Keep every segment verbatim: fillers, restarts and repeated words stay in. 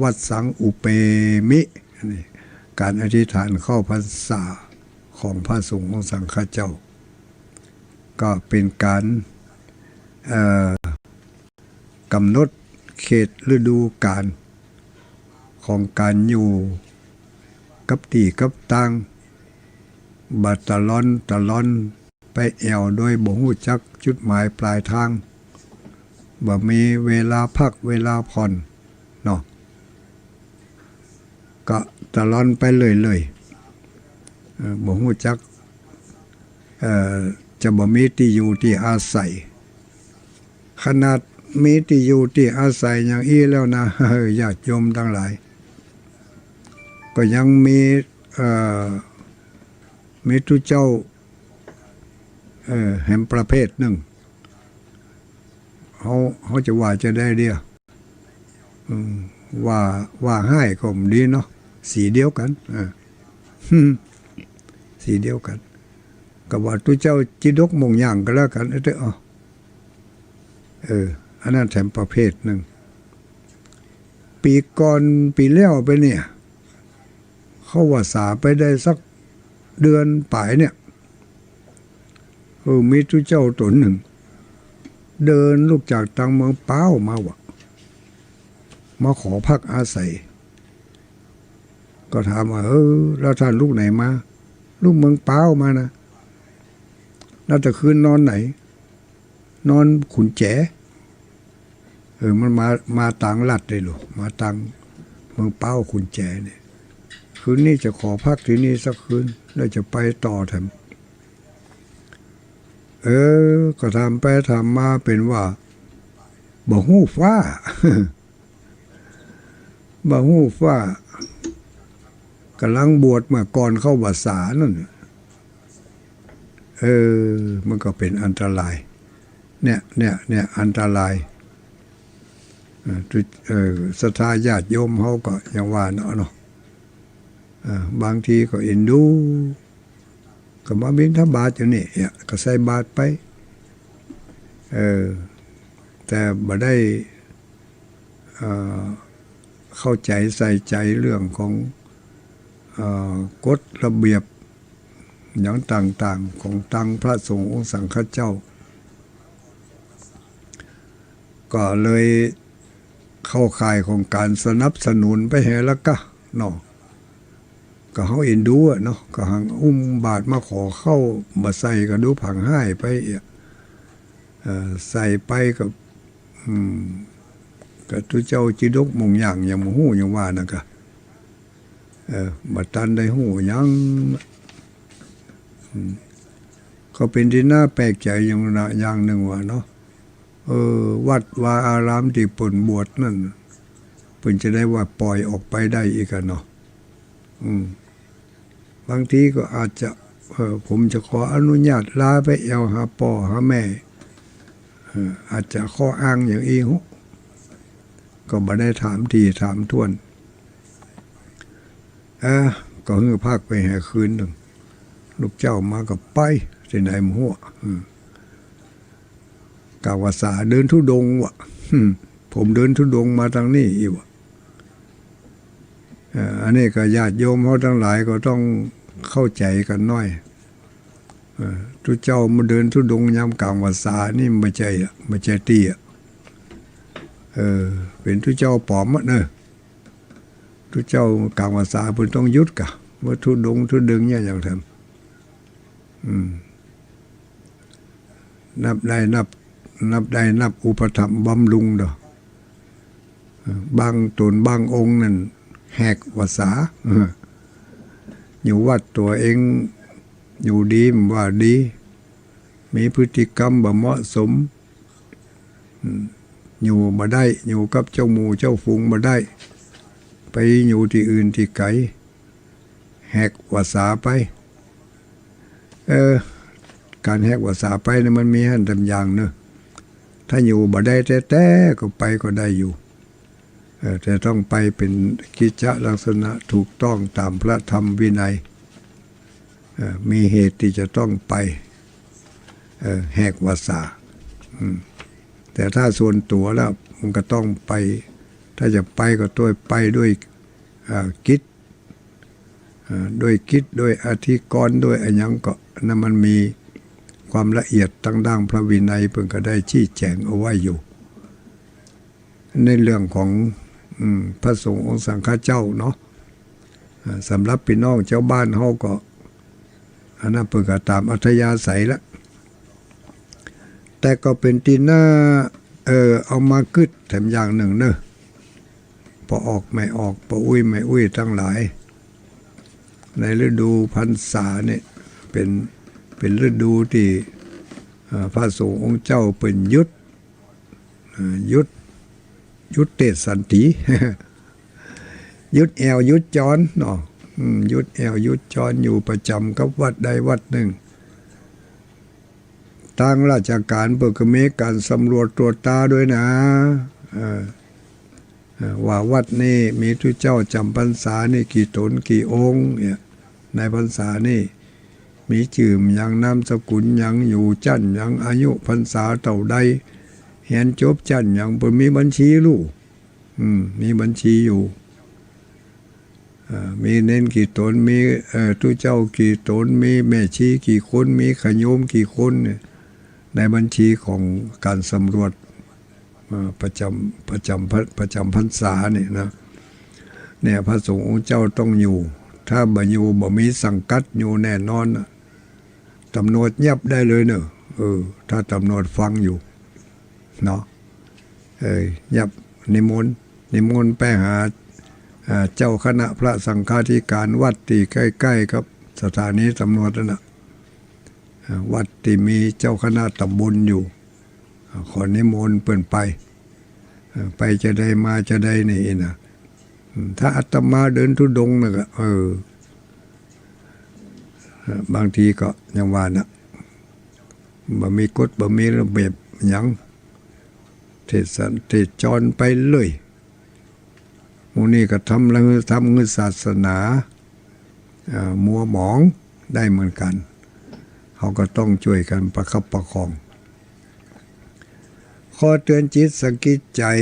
วัสสังอุเปมิ นี่ ก๋านอธิษฐานเข้าพรรษาของพระสงฆ์องค์สังฆเจ้า ก็เป๋นก๋าน เอ่อ ก๋ำหนดเขตฤดูก๋าลของก๋านอยู่กับตี้กับตาง บ่ตะลอนตะลอนไปแอ่วโดยบ่ฮู้จักจุดหมายปลายตาง บ่มีเวลาพักเวลาผ่อนเนาะ ก็ตะลอนไปเรื่อยๆ เอ่อ บ่ฮู้จัก เอ่อ จะบ่มีตี้อยู่ตี้อาศัย ขนาดมีตี้อยู่ตี้อาศัยอย่างอี้แล้วนะ ญาติโยมตังหลาย ก็ยังมี เอ่อ มีตุ๊เจ้า เอ่อ แหมประเภทนึ่ง เฮา เฮาจะว่าจะใดเดีย อืม ว่า ว่าฮ้ายก็บ่ดีเนาะ สีเดียวกั๋น อ่า สีเดียวกั๋น ก็ว่าตุ๊เจ้าจิดกม่วงย่างก็แล้วกั๋น เออ เออ เออ อันนั้นแหมประเภทนึ่ง ปี๋ก่อนปี๋แล้วไปเนี่ย เข้าพรรษาไปได้สักเดือนป๋ายเนี่ย เออ มีตุ๊เจ้าต๋นนึ่ง เดินลุกจากตางเมืองป๊าวมาวะ มาขอพักอาศัย ก็ถามว่า เออ แล้วต้านลุกไหนมา ลุกเมืองป๊าวมานะ แล้วตะคืนนอนไหน นอนขุนแจ เออ มันมา มาตางลัดเลยลูก มาตางเมืองป๊าวขุนแจเนี่ย คืนนี้จะขอพักตี้นี่สักคืน แล้วจะไปต่อแถม เออ ก็ถามไปถามมาเป๋นว่า บ่ฮู้ฟ้า บ่ฮู้ฟ้า ก่ำลังบวชเมื่อก่อนเข้าพรรษานั่น เออ มันก็เป๋นอันตราย เนี่ย เนี่ย เนี่ย อันตราย เออ ตุ๊ เออ ศรัทธาญาติโยมเฮาก็อย่างว่าเนาะ เนาะ เออ บางทีก็เอ็นดู ก็มาบิณฑบาตอยู่นี่ เนี่ย ก็ใส่บาตรไป เออ แต่บ่ได้ เอ่อ เข้าใจ๋ใส่ใจ๋เรื่องของ เอ่อ กฎระเบียบอย่างต่างๆ ของตางพระสงฆ์องค์สังฆเจ้า ก็เลยเข้าข่ายของก๋านสนับสนุนไปแหละกะเนาะ ก็เฮาเอ็นดูอะเนาะ ก็หังอุ้มบาตรมาขอเข้า บ่ใส่ก็ดูผังฮ้ายไปเอีย เอ่อ ใส่ไปก็ อืม ก็ตุ๊เจ้าจิดกม่วงย่างยังบ่ฮู้ อย่างว่านั่นกะ เออ บ่ตันได้ฮู้หยัง อืม ก็เป๋นตี้น่าแปลกใจ๋อย่างนะ อย่างนึ่งว่าเนาะ เออ วัดวาอารามตี้เปิ้นบวชนั่น เปิ้นจะได้ว่าปล่อยออกไปได้อีกอะเนาะ อืม บางทีก็อาจจะ เออ ผมจะขออนุญาตลาไปแอ่วหาป้อหาแม่ เออ อาจจะข้ออ้างอย่างอี้ฮู้ ก็บ่ได้ถามถี่ถามถ้วน เออ ก็หื้อพักไปแหมคืนนึ่ง ลูกเจ้ามาก็ไป ตี้ไหนบ่ฮู้ อืม ก๋างพรรษาเดินธุดงค์วะ อืม ผมเดินธุดงค์มาตางนี้อี้วะ เอ่อ อันนี้ก็ญาติโยมเฮาตังหลายก็ต้องเข้าใจ๋กั๋นหน้อย เอ่อ ตุ๊เจ้ามาเดินธุดงค์ยามก๋างพรรษานี่บ่ใจ้อะ บ่ใจ้ตี้อะ เออ เป๋นตุ๊เจ้าป๋อมอะเนาะ ตุ๊เจ้าก๋างพรรษาเปิ้นต้องหยุดกะ มาธุดงค์ธุดงค์เนี่ยอย่างแถม อืม นับได้นับ นับได้นับอุปถัมภ์บำรุงเนาะ บางต๋นบางองค์นั่นแหกพรรษา อยู่วัดตั๋วเอง อยู่ดีบ่ว่าดี มีพฤติกรรมบ่เหมาะสม อืม อยู่บ่ได้ อยู่กับเจ้าหมู่เจ้าฝูงบ่ได้ ไปอยู่ตี้อื่นตี้ไก๋ แหกพรรษาไป เออ ก๋านแหกพรรษาไปนี่มันมีหั้นต๋ามอย่างเนาะ ถ้าอยู่บ่ได้แต๊ๆ ก็ไปก็ได้อยู่ เออ แต่ต้องไปเป๋นกิจจะลักษณะถูกต้องต๋ามพระธรรมวินัย เออ มีเหตุตี้จะต้องไป เออ แหกพรรษา อืม แต่ถ้าส่วนตั๋วแล้วมันก็ต้องไป ถ้าจะไปก็ต้องไปด้วย อ่า กิจ อ่า ด้วยกิจ ด้วยอธิกรณ์ ด้วยอะหยังก็ นั้นมันมีความละเอียดตางด้านพระวินัย เปิ้นก็ได้ชี้แจ๋งเอาไว้อยู่ ในเรื่องของ อืม พระสงฆ์องค์สังฆเจ้าเนาะ อ่า สำหรับปี้น้องจาวบ้านเฮาก็ อันนั้นเปิ้นก็ต๋ามอัธยาศัยละ แต่ก็เป๋นตี้น่า เออ เอามากึ๊ดแถมอย่างนึ่งเนาะ ป้อออกแม่ออก ป้ออุ๊ยแม่อุ๊ยตังหลาย ในฤดูพรรษาเนี่ย เป๋น เป๋นฤดูตี้ เอ่อ พระสงฆ์องค์เจ้าเปิ้นหยุด เอ่อ หยุด หยุดเตศน์สันติ หยุดแอ่วหยุดจอนเนาะ อืม หยุดแอ่วหยุดจอนอยู่ประจ๋ำกับวัดใดวัดนึ่ง ตางราชก๋านเปิ้นก็มีก๋านสำรวจตรวจตราด้วยนะ เออ เออ ว่าวัดนี้มีตุ๊เจ้าจ๋ำพรรษานี่กี่ต๋นกี่องค์เนี่ย ในพรรษานี่มีจื้อหยัง นามสกุลหยัง อยู่จั้นหยัง อายุพรรษาเต้าใด เฮียนจบจั้นหยัง เปิ้นมีบัญชีลูก อืม มีบัญชีอยู่ เอ่อ มีเณรกี่ต๋น มี เอ่อ ตุ๊เจ้ากี่ต๋น มีแม่ชีกี่คน มีขะโยมกี่คนเนี่ย ในบัญชีของก๋านสำรวจ เอ่อ ประจ๋ำ ประจ๋ำพระ ประจ๋ำพรรษาเนี่ยนะ เนี่ยพระสงฆ์องค์เจ้าต้องอยู่ ถ้าบ่อยู่บ่มีสังกัดอยู่แน่นอนน่ะ ต๋ำรวจยับได้เลยเนาะ เออ ถ้าต๋ำรวจฟังอยู่เนาะ เออ ยับ นิมนต์ นิมนต์ไปหา อ่า เจ้าคณะพระสังฆาธิการวัดตี้ใก้ๆ กับสถานีต๋ำรวจนั่นน่ะ อ่า วัดตี้มีเจ้าคณะต๋ำบลอยู่ อ่า ขอนิมนต์เปิ้นไป อ่า ไปจาใดมาจาใดนี่นะ อืม ถ้าอาตมาเดินธุดงค์น่ะก็ เออ อ่า บางทีก็อย่างว่าน่ะ บ่มีกฎบ่มีระเบียบหยัง เตศน์สัน เตศน์จอนไปเลย หมู่นี้ก็ทำละ ทำหื้อศาสนา อ่า มัวหมองได้เหมือนกั๋น เฮาก็ต้องจ้วยกั๋นประคับประคอง ข้อเตือนจิตสะกิดใจ๋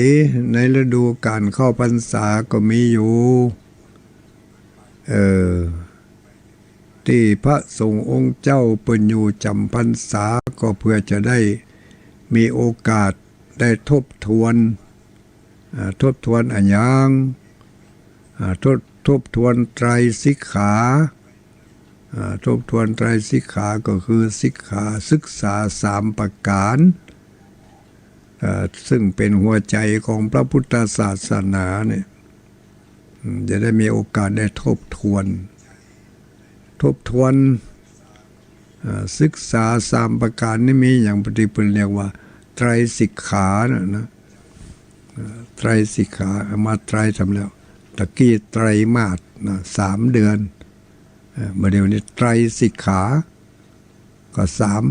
ในฤดูก๋านเข้าพรรษาก็มีอยู่ เออ ตี้พระสงฆ์องค์เจ้าเปิ้นอยู่จ๋ำพรรษาก็เพื่อจะได้มีโอกาสได้ทบทวน อ่า ทบทวนอะหยัง อ่า ทบ ทบทวนไตรสิกขา อ่า ทบทวนไตรสิกขาก็คือสิกขาศึกษาสามประก๋าน เอ่อ ซึ่งเป๋นหัวใจ๋ของพระพุทธศาสนาเนี่ย อืม จะได้มีโอกาสได้ทบทวน ทบทวน เอ่อ ศึกษาสามประก๋านนี้มีหยังตี้เปิ้นเรียกว่าไตรสิกขาน่ะนะ เอ่อ ไตรสิกขา เอามาไตรทำแล้ว ตะกี้ไตรมาสนะ สามเดือน เอ่อ บ่าเดี่ยวนี้ไตรสิกขา ก็สาม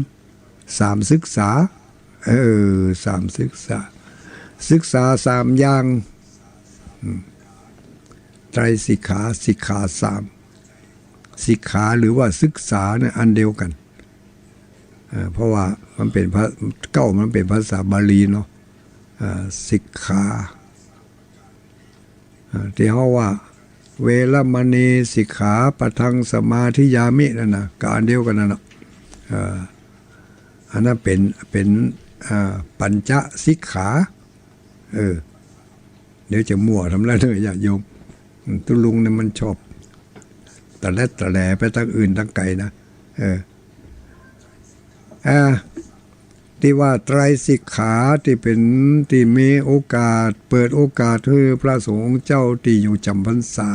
สามศึกษา เออ สามศึกษา ศึกษาสามอย่าง อืม ไตรสิกขา สิกขาสาม สิกขาหรือว่าศึกษาเนี่ยอันเดียวกั๋น เอ่อ เพราะว่ามันเป๋นภา เก๊ามันเป๋นภาษาบาลีเนาะ เอ่อ สิกขา อ่า ตี้เฮาว่า เวรมณีสิกขาปะทังสมาธิยามิ นั่นน่ะ ก็อันเดียวกั๋นนั่นน่ะ เอ่อ อันนั้นเป๋น เป๋น อ่า ปัญจสิกขา เออ เดี๋ยวจะมั่วทำแล้วเนาะญาติโยม อืม ตุ๊ลุงเนี่ยมันชอบตะแลดตะแหลไปตางอื่นตางไก๋นะ เออ อ่า ตี้ว่าไตรสิกขาตี้เป๋น ตี้มีโอกาส เปิดโอกาสหื้อพระสงฆ์องค์เจ้าตี้อยู่จ๋ำพรรษา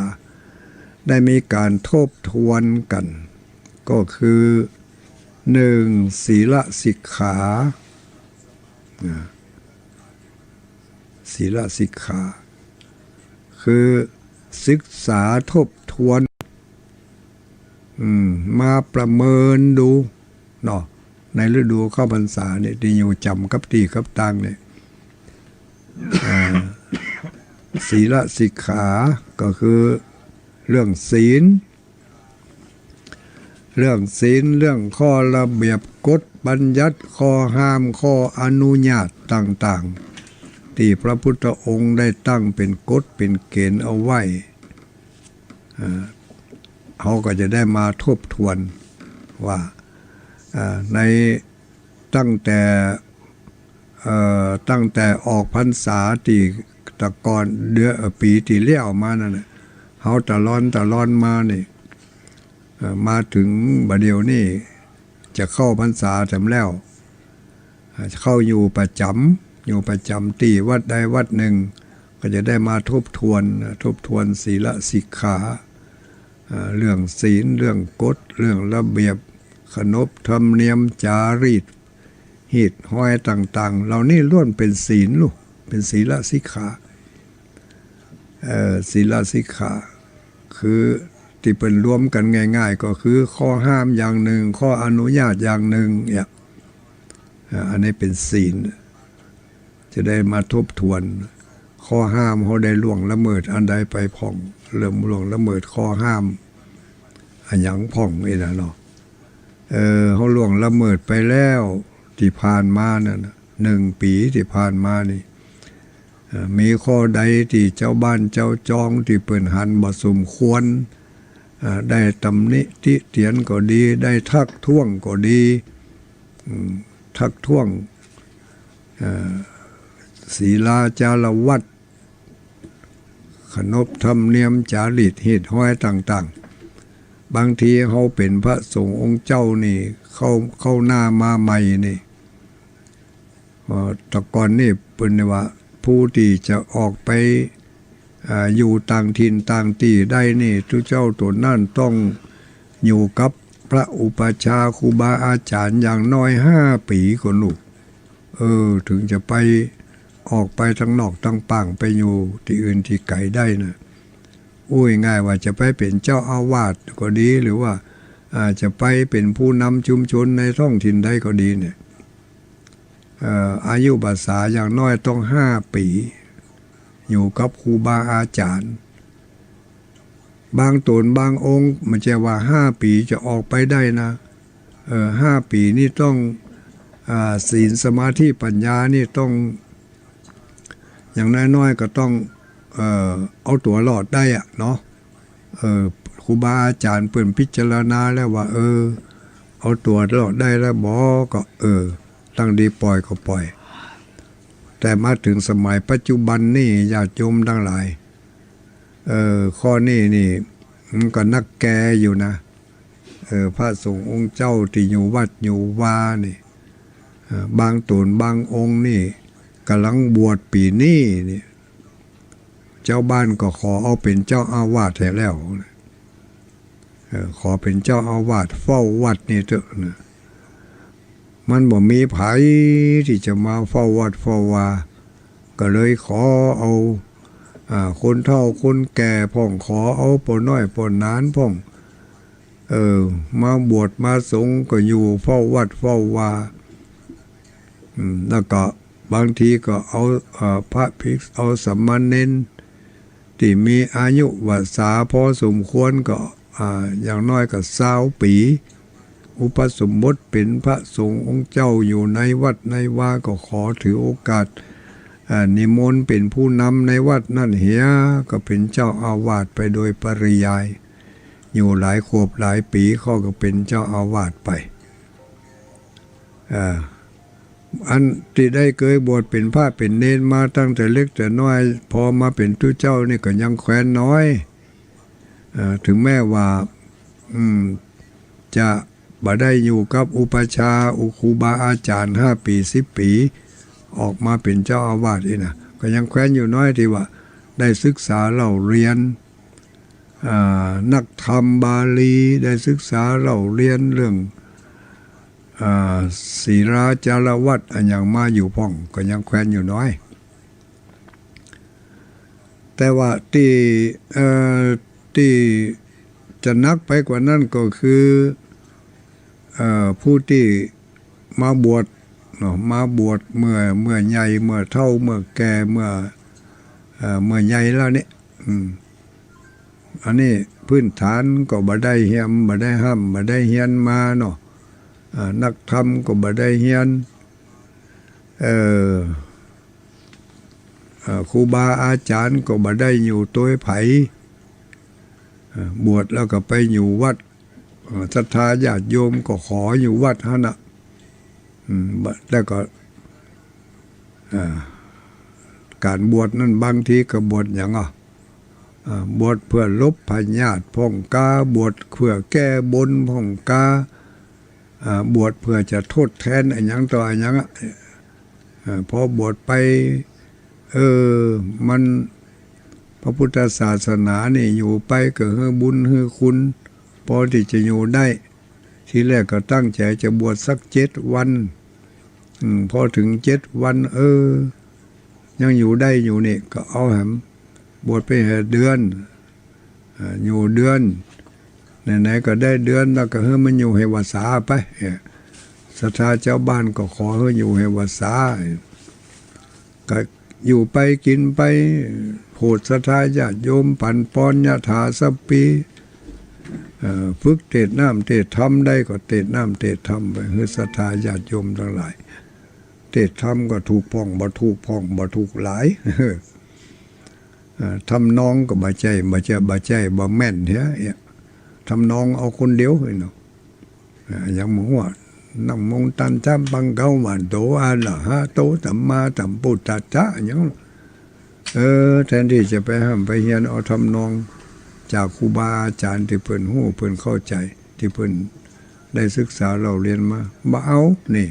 ได้มีก๋านทบทวนกั๋น ก็คือ หนึ่ง ศีลสิกขา นะ ศีลสิกขา คือศึกษาทบทวน อืม มาประเมินดูเนาะ ในฤดูเข้าพรรษาเนี่ย ตี้อยู่จ๋ำกับตี้กับตางเนี่ย อ่า ศีลสิกขาก็คือเรื่องศีล เรื่องศีล เรื่องข้อระเบียบกฎบัญญัติ ข้อห้าม ข้ออนุญาตต่าง ตี้พระพุทธองค์ได้ตั้งเป๋นกฎเป๋นเก๋ณฑ์เอาไว้ เอ่อ เฮาก็จะได้มาทบทวนว่า เอ่อ ใน ตั้งแต่ เอ่อ ตั้งแต่ออกพรรษาตี้ตะก่อนเดือน เอ่อ ปี๋ตี้แล้วมานั่นน่ะ เฮาตะลอนตะลอนมานี่ เอ่อ มาเถิงบ่าเดี่ยวนี้ จะเข้าพรรษาแถมแล้ว เอ่อ เข้าอยู่ประจ๋ำ อยู่ประจ๋ำตี้วัดใดวัดนึ่ง ก็จะได้มาทบทวน ทบทวนศีลสิกขา เอ่อ เรื่องศีล เรื่องกฎ เรื่องระเบียบ ขนบธรรมเนียมจารีต ฮีตฮอยต่างๆ เหล่านี้ล้วนเป๋นศีลลูก เป๋นศีลสิกขา เอ่อ ศีลสิกขา คือตี้เปิ้นรวมกั๋นง่ายๆ ก็คือข้อห้ามอย่างนึ่ง ข้ออนุญาตอย่างนึ่ง เนี่ย เอ่อ อันนี้เป๋นศีล จะได้มาทบทวน ข้อห้ามเฮาได้ล่วงละเมิดอันใดไปพ่อง เริ่มล่วงละเมิดข้อห้ามอะหยังพ่องนี่นะเนาะ เออ เฮาล่วงละเมิดไปแล้วตี้ผ่านมานั่นน่ะ นึ่งปี๋ตี้ผ่านมานี่ เอ่อ มีข้อใดตี้จาวบ้านจาวจองตี้เปิ้นหันบ่สมควร เอ่อ ได้ตำหนิติเตียนก็ดี ได้ทักท้วงก็ดี อืม ทักท้วง เอ่อ ศีลาจารวัตร ขนบธรรมเนียมจารีตฮีตฮอยต่างๆ บางทีเฮาเป๋นพระสงฆ์องค์เจ้านี่ เข้า เข้าหน้ามาใหม่นี่ เอ่อ ตะก่อนนี่เปิ้นว่า ผู้ตี้จะออกไป อ่า อยู่ต่างถิ่นต่างตี้ได้นี่ ตุ๊เจ้าตั๋วนั้นต้องอยู่กับพระอุปัชฌาย์ครูบาอาจ๋ารย์อย่างน้อยห้าปี๋ก่อนลูก เออ เถิงจะไป ออกไปตังนอกตังป่าง ไปอยู่ตี้อื่นตี้ไก๋ได้น่ะ อู้ง่ายๆ ว่าจะไปเป๋นเจ้าอาวาสก็ดี หรือว่า อ่า จะไปเป๋นผู้นำชุมชนในท้องถิ่นใดก็ดีเนี่ย เอ่อ อายุพรรษาอย่างน้อยต้องห้าปี๋ อยู่กับครูบาอาจ๋ารย์ บางต๋นบางองค์ บ่ใจ้ว่าห้าปี๋จะออกไปได้นะ เอ่อ ห้าปี๋นี่ต้อง อ่า ศีลสมาธิปัญญานี่ต้อง อย่างน้อยๆ ก็ต้อง เอ่อ เอาตั๋วรอดได้อะเนาะ เออ ครูบาอาจ๋ารย์เปิ้นพิจารณาแล้วว่า เออ เอาตั๋วรอดได้แล้วบ่ ก็ เออ ตั้งดีป่อยก็ป่อย แต่มาเถิงสมัยปัจจุบันนี่ ญาติโยมตังหลาย เออ ข้อนี้นี่ มันก็นักแก่อยู่นะ เออ พระสงฆ์องค์เจ้าตี้อยู่วัดอยู่วานี่ เออ บางต๋นบางองค์นี่ ก่ำลังบวชปี๋นี้นี่ จาวบ้านก็ขอเอาเป๋นเจ้าอาวาสแท้แล้ว เออ ขอเป๋นเจ้าอาวาสเฝ้าวัดนี่เต๊อะนะ มันบ่มีใผตี้จะมาเฝ้าวัดเฝ้าวา ก็เลยขอเอา อ่า คนเฒ่าคนแก่พ่อง ขอเอาป้อน้อยป้อหนานพ่อง เออ มาบวชมาสงฆ์ก็อยู่เฝ้าวัดเฝ้าวา อืม แล้วก็บางทีก็เอา เอ่อ พระภิกษุ เอาสามเณรตี้มีอายุวรรษาพอสมควรก็ อ่า อย่างน้อยก็ซาวปี๋ อุปสมบทเป๋นพระสงฆ์องค์เจ้าอยู่ในวัดในวา ก็ขอถือโอกาส อ่า นิมนต์เป๋นผู้นำในวัดนั้นเหีย ก็เป๋นเจ้าอาวาสไปโดยปริยาย อยู่หลายขวบหลายปี๋ เขาก็เป๋นเจ้าอาวาสไป อ่า อันตี้ได้เกยบวชเป๋นพระเป๋นเณรมาตั้งแต่เล็กแต่น้อย พอมาเป๋นตุ๊เจ้านี่ก็ยังแควนน้อย เอ่อ ถึงแม้ว่า อืม จะบ่ได้อยู่กับอุปัชฌาย์ อุ ครูบาอาจ๋ารย์ห้าปี๋สิบปี๋ ออกมาเป๋นเจ้าอาวาสนี่นะ ก็ยังแควนอยู่น้อยตี้ว่าได้ศึกษาเล่าเรียน อ่า นักธรรมบาลี ได้ศึกษาเล่าเรียนเรื่อง อ่า ศีลาจารวัตรอะหยังมาอยู่พ่อง ก็ยังแควนอยู่น้อย แต่ว่าตี้ เอ่อ ตี้จะหนักไปกว่านั้นก็คือ เอ่อ ผู้ตี้มาบวชเนาะ มาบวชเมื่อ เมื่อใหญ่ เมื่อเฒ่า เมื่อแก่ เมื่อ เอ่อ เมื่อใหญ่แล้วเนี่ย อืม อันนี้พื้นฐานก็บ่ได้เฮียน บ่ได้ฮ่ำ บ่ได้เฮียนมาเนาะ อ่า นักธรรมก็บ่ได้เฮียน เอ่อ เอ่อ ครูบาอาจ๋ารย์ก็บ่ได้อยู่ตวยใผ เอ่อ บวชแล้วก็ไปอยู่วัด เอ่อ ศรัทธาญาติโยมก็ขออยู่วัดหั้นน่ะ อืม บะ แล้วก็ เอ่อ ก๋านบวชนั้นบางทีก็บวชหยังอ่ะ เอ่อ บวชเปื้อลบพยาธิพ่องกา บวชเปื้อแก้บนพ่องกา เอ่อ บวชเปื้อจะทดแทนอะหยังต่ออะหยังอะ เอ่อ พอบวชไป เออ มัน พระพุทธศาสนานี่อยู่ไปก็หื้อบุญหื้อคุณ พอตี้จะอยู่ได้ ทีแรกก็ตั้งใจ๋จะบวชสักเจ็ดวัน อืม พอเถิงเจ็ดวัน เออ ยังอยู่ได้อยู่นี่ ก็เอาแหม บวชไปแหมเดือน อ่า อยู่เดือน ไหนๆ ก็ได้เดือนแล้ว ก็หื้อมันอยู่แหมวาสาไป เอ่อ ศรัทธาจาวบ้านก็ขอหื้ออยู่แหมวาสา ก็อยู่ไปกิ๋นไป โผดศรัทธาญาติโยม ปั๋นปอนยะถาสัพพี เอ่อ ฝึกเตศน์น้ำเตศน์ธรรมได้ก็เตศน์น้ำเตศน์ธรรมไป หื้อศรัทธาญาติโยมตังหลาย เตศน์ธรรมก็ถูกพ่อง บ่ถูกพ่อง บ่ถูกหลาย เอ่อ ทำนองก็บ่ใจ้ บ่ใจ้ บ่ใจ้ บ่แม่นเหีย เอ่อ ทำนองเอาคนเดียวเนาะ เอ่อ อย่างหมู่ว่า นะโมตัสสะภะคะวะโต อะระหะโต สัมมาสัมพุทธัสสะ อย่าง เออ แทนตี้จะไปฮ่ำไปเฮียนเอาทำนองจากครูบาอาจ๋ารย์ตี้เปิ้นฮู้ เปิ้นเข้าใจ๋ ตี้เปิ้นได้ศึกษาเล่าเรียนมา บ่เอา นี่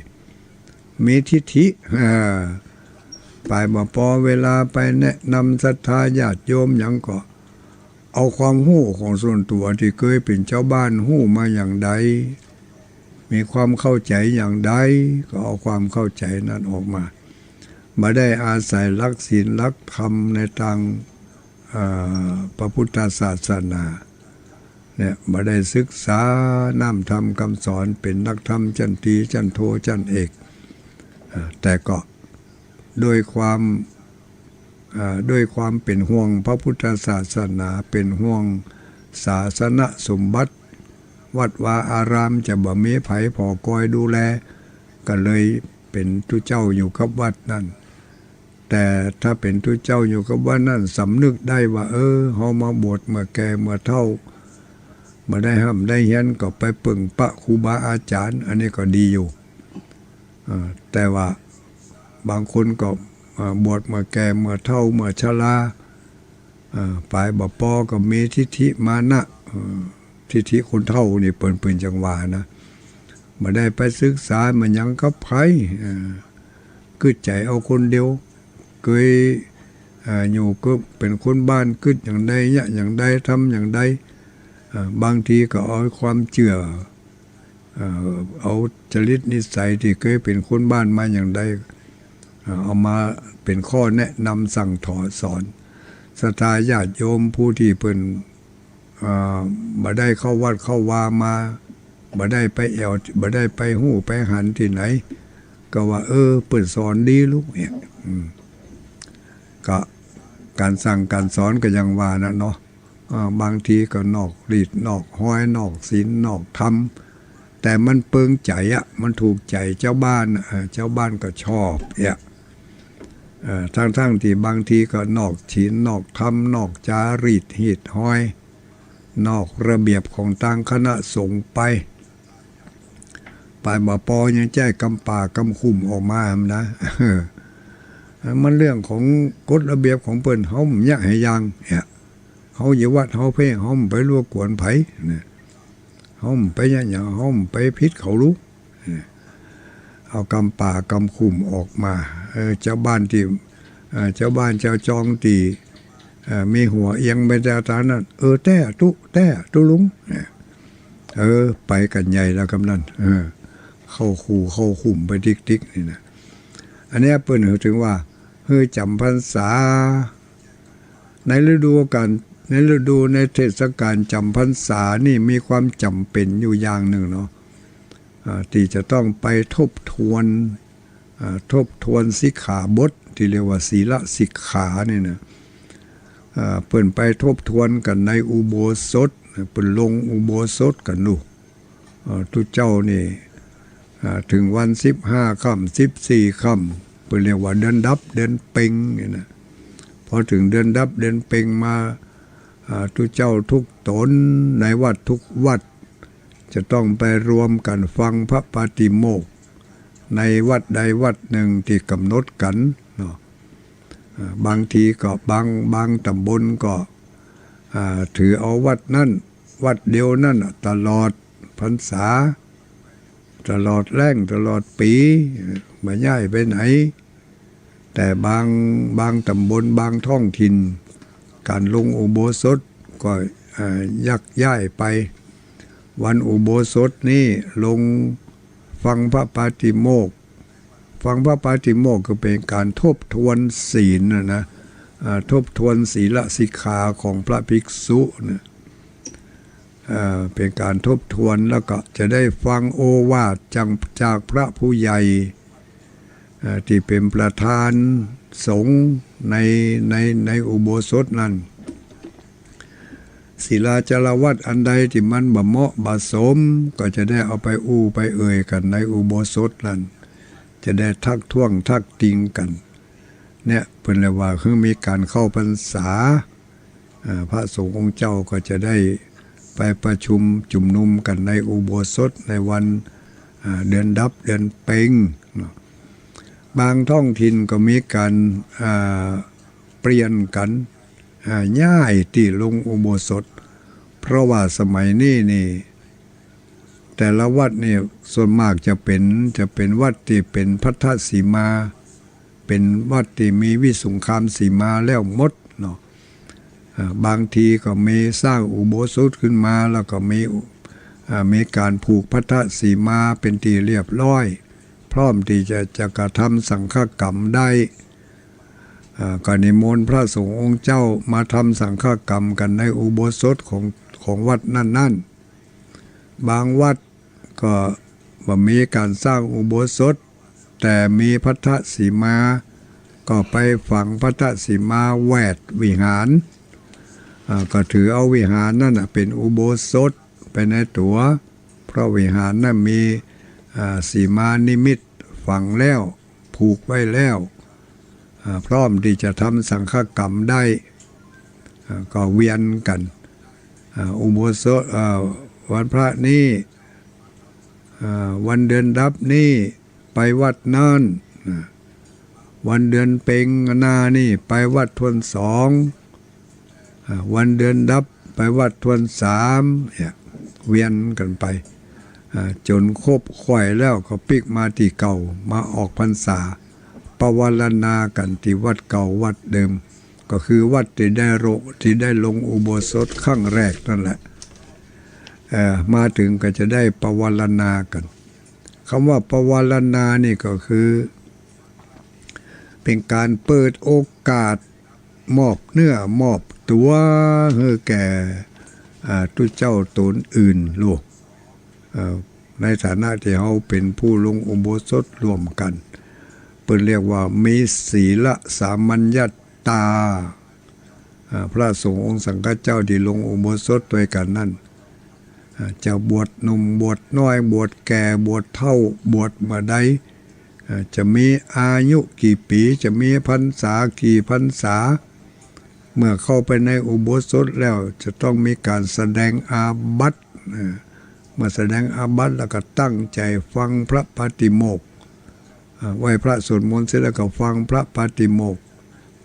มีทิฐิ อ่า ป๋ายบ่ปอ เวลาไปแนะนำศรัทธาญาติโยมหยังก็ เอาความฮู้ของส่วนตั๋วตี้เกยเป๋นจาวบ้านฮู้มาอย่างใด มีความเข้าใจ๋อย่างใด ก็เอาความเข้าใจ๋นั้นออกมา บ่ได้อาศัยหลักศีลหลักธรรมในตาง เอ่อ พระพุทธศาสนา เนี่ย บ่ได้ศึกษาน้ำธรรมกำสอน เป๋นนักธรรมจั้นตรีจั้นโทจั้นเอก เอ่อ แต่ก็ด้วยความ เอ่อ ด้วยความเป๋นห่วงพระพุทธศาสนา เป๋นห่วงศาสนสมบัติ วัดวาอารามจะบ่มีใผผ่อกอยดูแล ก็เลยเป๋นตุ๊เจ้าอยู่กับวัดนั้น แต่ถ้าเป๋นตุ๊เจ้าอยู่กับวัดนั้น สำนึกได้ว่า เออ เฮามาบวชเมื่อแก่เมื่อเฒ่า บ่ได้ฮ่ำได้เฮียน ก็ไปเปิ่งปะครูบาอาจ๋ารย์ อันนี้ก็ดีอยู่ เอ่อ แต่ว่าบางคนก็ เอ่อ บวชเมื่อแก่เมื่อเฒ่าเมื่อชรา เอ่อ ป๋ายบ่ปอก็มีทิฐิมานะ เอ่อ ทิฐิคนเฒ่านี่เปิ้น เปิ้นจั่งว่านะ บ่ได้ไปศึกษามาหยังกับใผ เอ่อ กึ๊ดใจ๋เอาคนเดียว เกย เอ่อ อยู่ก็เป๋นคนบ้าน กึ๊ดอย่างใด เยียะอย่างใด ทำอย่างใด เอ่อ บางทีก็เอาความเจื้อ เอ่อ เอาจริตนิสัยตี้เกยเป๋นคนบ้านมาอย่างใด เอ่อ เอามาเป๋นข้อแนะนำสั่งถอสอน ศรัทธาญาติโยมผู้ตี้เปิ้น เอ่อ บ่ได้เข้าวัดเข้าวามา บ่ได้ไปแอ่ว บ่ได้ไปฮู้ไปหันตี้ไหน ก็ว่า เออ เปิ้นสอนดีลูกเนี่ย อืม ก็ก๋านสั่งก๋านสอนก็อย่างว่านะเนาะ เอ่อ บางทีก็นอกรีดนอกฮอย นอกศีลนอกธรรม แต่มันเปิงใจ๋อะ มันถูกใจ๋จาวบ้านอะ เอ่อ จาวบ้านก็ชอบเนี่ย เอ่อ ทั้งๆ ตี้บางทีก็นอกศีลนอกธรรม นอกจารีตฮีตฮอย นอกระเบียบของตางคณะสงฆ์ไป ป๋ายบ่ปอยังใจ๊กำป๋ากำคุมออกมาหั้นนะ มันเรื่องของกฎระเบียบของเปิ้น เฮาบ่เยียะหื้อย่าง เนี่ย เฮาอยู่วัดเฮาเพ่ง เฮาบ่ไปรบกวนใผ เนี่ย เฮาบ่ไปเยียะหยัง เฮาบ่ไปผิดเขาลูก เนี่ย เอากำป๋ากำคุมออกมา เออ จาวบ้านตี้ เอ่อ จาวบ้านจาวจองตี้ เอ่อ มีหัวเอียงไปตางนั้น เออ แต๊ตุ๊ แต๊ตุ๊ลุง เนี่ย เออ ไปกั๋นใหญ่แล้วกำนั้น เออ เข้าคู่เข้าคุมไปติ๊กๆ นี่นะ อันเนี้ยเปิ้นหื้อเถิงว่า หื้อจ๋ำพรรษา ในฤดูก๋าน ในฤดู ในเทศกาลจ๋ำพรรษานี่มีความจ๋ำเป๋นอยู่อย่างนึ่งเนาะ อ่า ตี้จะต้องไปทบทวน อ่า ทบทวนสิกขาบทตี้เรียกว่าศีลสิกขานี่นะ อ่า เปิ้นไปทบทวนกั๋นในอุโบสถ เปิ้นลงอุโบสถกั๋นลูก เอ่อ ตุ๊เจ้านี่ อ่า เถิงวันสิบห้าค่ำ สิบสี่ค่ำ เปิ้นเรียกว่าเดือนดับ เดือนเป็งนี่นะ พอเถิงเดือนดับเดือนเป็งมา อ่า ตุ๊เจ้าทุกต๋นในวัดทุกวัด จะต้องไปรวมกั๋นฟังพระปาติโมกข์ ในวัดใดวัดนึ่งตี้ก๋ำหนดกั๋นเนาะ อ่า บางทีก็บาง บางต๋ำบลก็ อ่า ถือเอาวัดนั้น วัดเดียวนั้นน่ะ ตลอดพรรษา ตลอดแล้ง ตลอดปี๋ บ่ย้ายไปไหน แต่บาง บางต๋ำบล บางท้องถิ่น ก๋านลงอุโบสถก็ อ่า ยักย้ายไป วันอุโบสถนี่ลงฟังพระปาติโมกข์ ฟังพระปาติโมกข์ก็เป๋นก๋านทบทวนศีลน่ะนะ อ่า ทบทวนศีลสิกขาของพระภิกษุน่ะ อ่า เป๋นก๋านทบทวน แล้วก็จะได้ฟังโอวาทจาก จากพระผู้ใหญ่ อ่า ตี้เป๋นประธานสงฆ์ใน ใน ในอุโบสถนั้น ศีลาจารวัตรอันใดตี้มันบ่เหมาะบ่สม ก็จะได้เอาไปอู้ไปเอ่ยกั๋นในอุโบสถนั้น จะได้ทักท้วงทักติงกั๋น เนี่ยเปิ้นเรียกว่าคือมีก๋านเข้าพรรษา อ่า พระสงฆ์องค์เจ้าก็จะได้ไปประชุมจุมนุมกั๋นในอุโบสถในวัน อ่า เดือนดับเดือนเป็งเนาะ บางท้องถิ่นก็มีก๋าน อ่า เปลี่ยนกั๋น อ่า ย้ายตี้ลงอุโบสถ เพราะว่าสมัยนี้นี่ แต่ละวัดนี่ส่วนมากจะเป๋น จะเป๋นวัดตี้เป๋นพัทธสีมา เป๋นวัดตี้มีวิสุงคามสีมาแล้วหมดเนาะ อ่า บางทีก็มีสร้างอุโบสถขึ้นมา แล้วก็มี อ่า มีก๋านผูกพัทธสีมาเป๋นตี้เรียบร้อย พร้อมตี้จะ จะกระทำสังฆกรรมได้ อ่า ก็นิมนต์พระสงฆ์องค์เจ้ามาทำสังฆกรรมกั๋นในอุโบสถของ ของวัดนั้นๆ บางวัดก็บ่มีก๋านสร้างอุโบสถ แต่มีพัทธสีมา ก็ไปฝังพัทธสีมาแวดวิหาร อ่า ก็ถือเอาวิหารนั้นน่ะเป๋นอุโบสถไปในตั๋ว เพราะวิหารนั้นมี อ่า สีมานิมิตฝังแล้ว ผูกไว้แล้ว อ่า พร้อมตี้จะทำสังฆกรรมได้ อ่า ก็เวียนกั๋น อ่า อุโบสถ อ่า วันพระนี้ อ่า วันเดือนดับนี้ไปวัดนั้น อ่า วันเดือนเป็งนานี่ไปวัดทวนสอง อ่า วันเดือนดับไปวัดทวนสาม เนี่ย เวียนกั๋นไป อ่า จ๋นครบค่อยแล้วก็ปิ๊กมาตี้เก่า มาออกพรรษา ปวารณากั๋นตี้วัดเก่าวัดเดิม ก็คือวัดตี้ได้โล ตี้ได้ลงอุโบสถครั้งแรกนั่นแหละ เอ่อ มาเถิงก็จะได้ปวารณากั๋น กำว่าปวารณานี่ก็คือ เป๋นก๋านเปิดโอกาส มอบเนื้อมอบตั๋วหื้อแก่ อ่า ตุ๊เจ้าต๋นอื่นลูก เอ่อ ในฐานะตี้เฮาเป๋นผู้ลงอุโบสถร่วมกั๋น เปิ้นเรียกว่ามีศีลสามัญญตา อ่า พระสงฆ์องค์สังฆเจ้าตี้ลงอุโบสถตวยกั๋นนั้น อ่า จะบวชหนุ่มบวชน้อย บวชแก่บวชเฒ่า บวชเมื่อใด อ่า จะมีอายุกี่ปี๋ จะมีพรรษากี่พรรษา เมื่อเข้าไปในอุโบสถแล้วจะต้องมีก๋านแสดงอาบัติ อ่า เมื่อแสดงอาบัติแล้วก็ตั้งใจ๋ฟังพระปาติโมกข์ อ่า ไหว้พระสวดมนต์เสร็จแล้วก็ฟังพระปาติโมกข์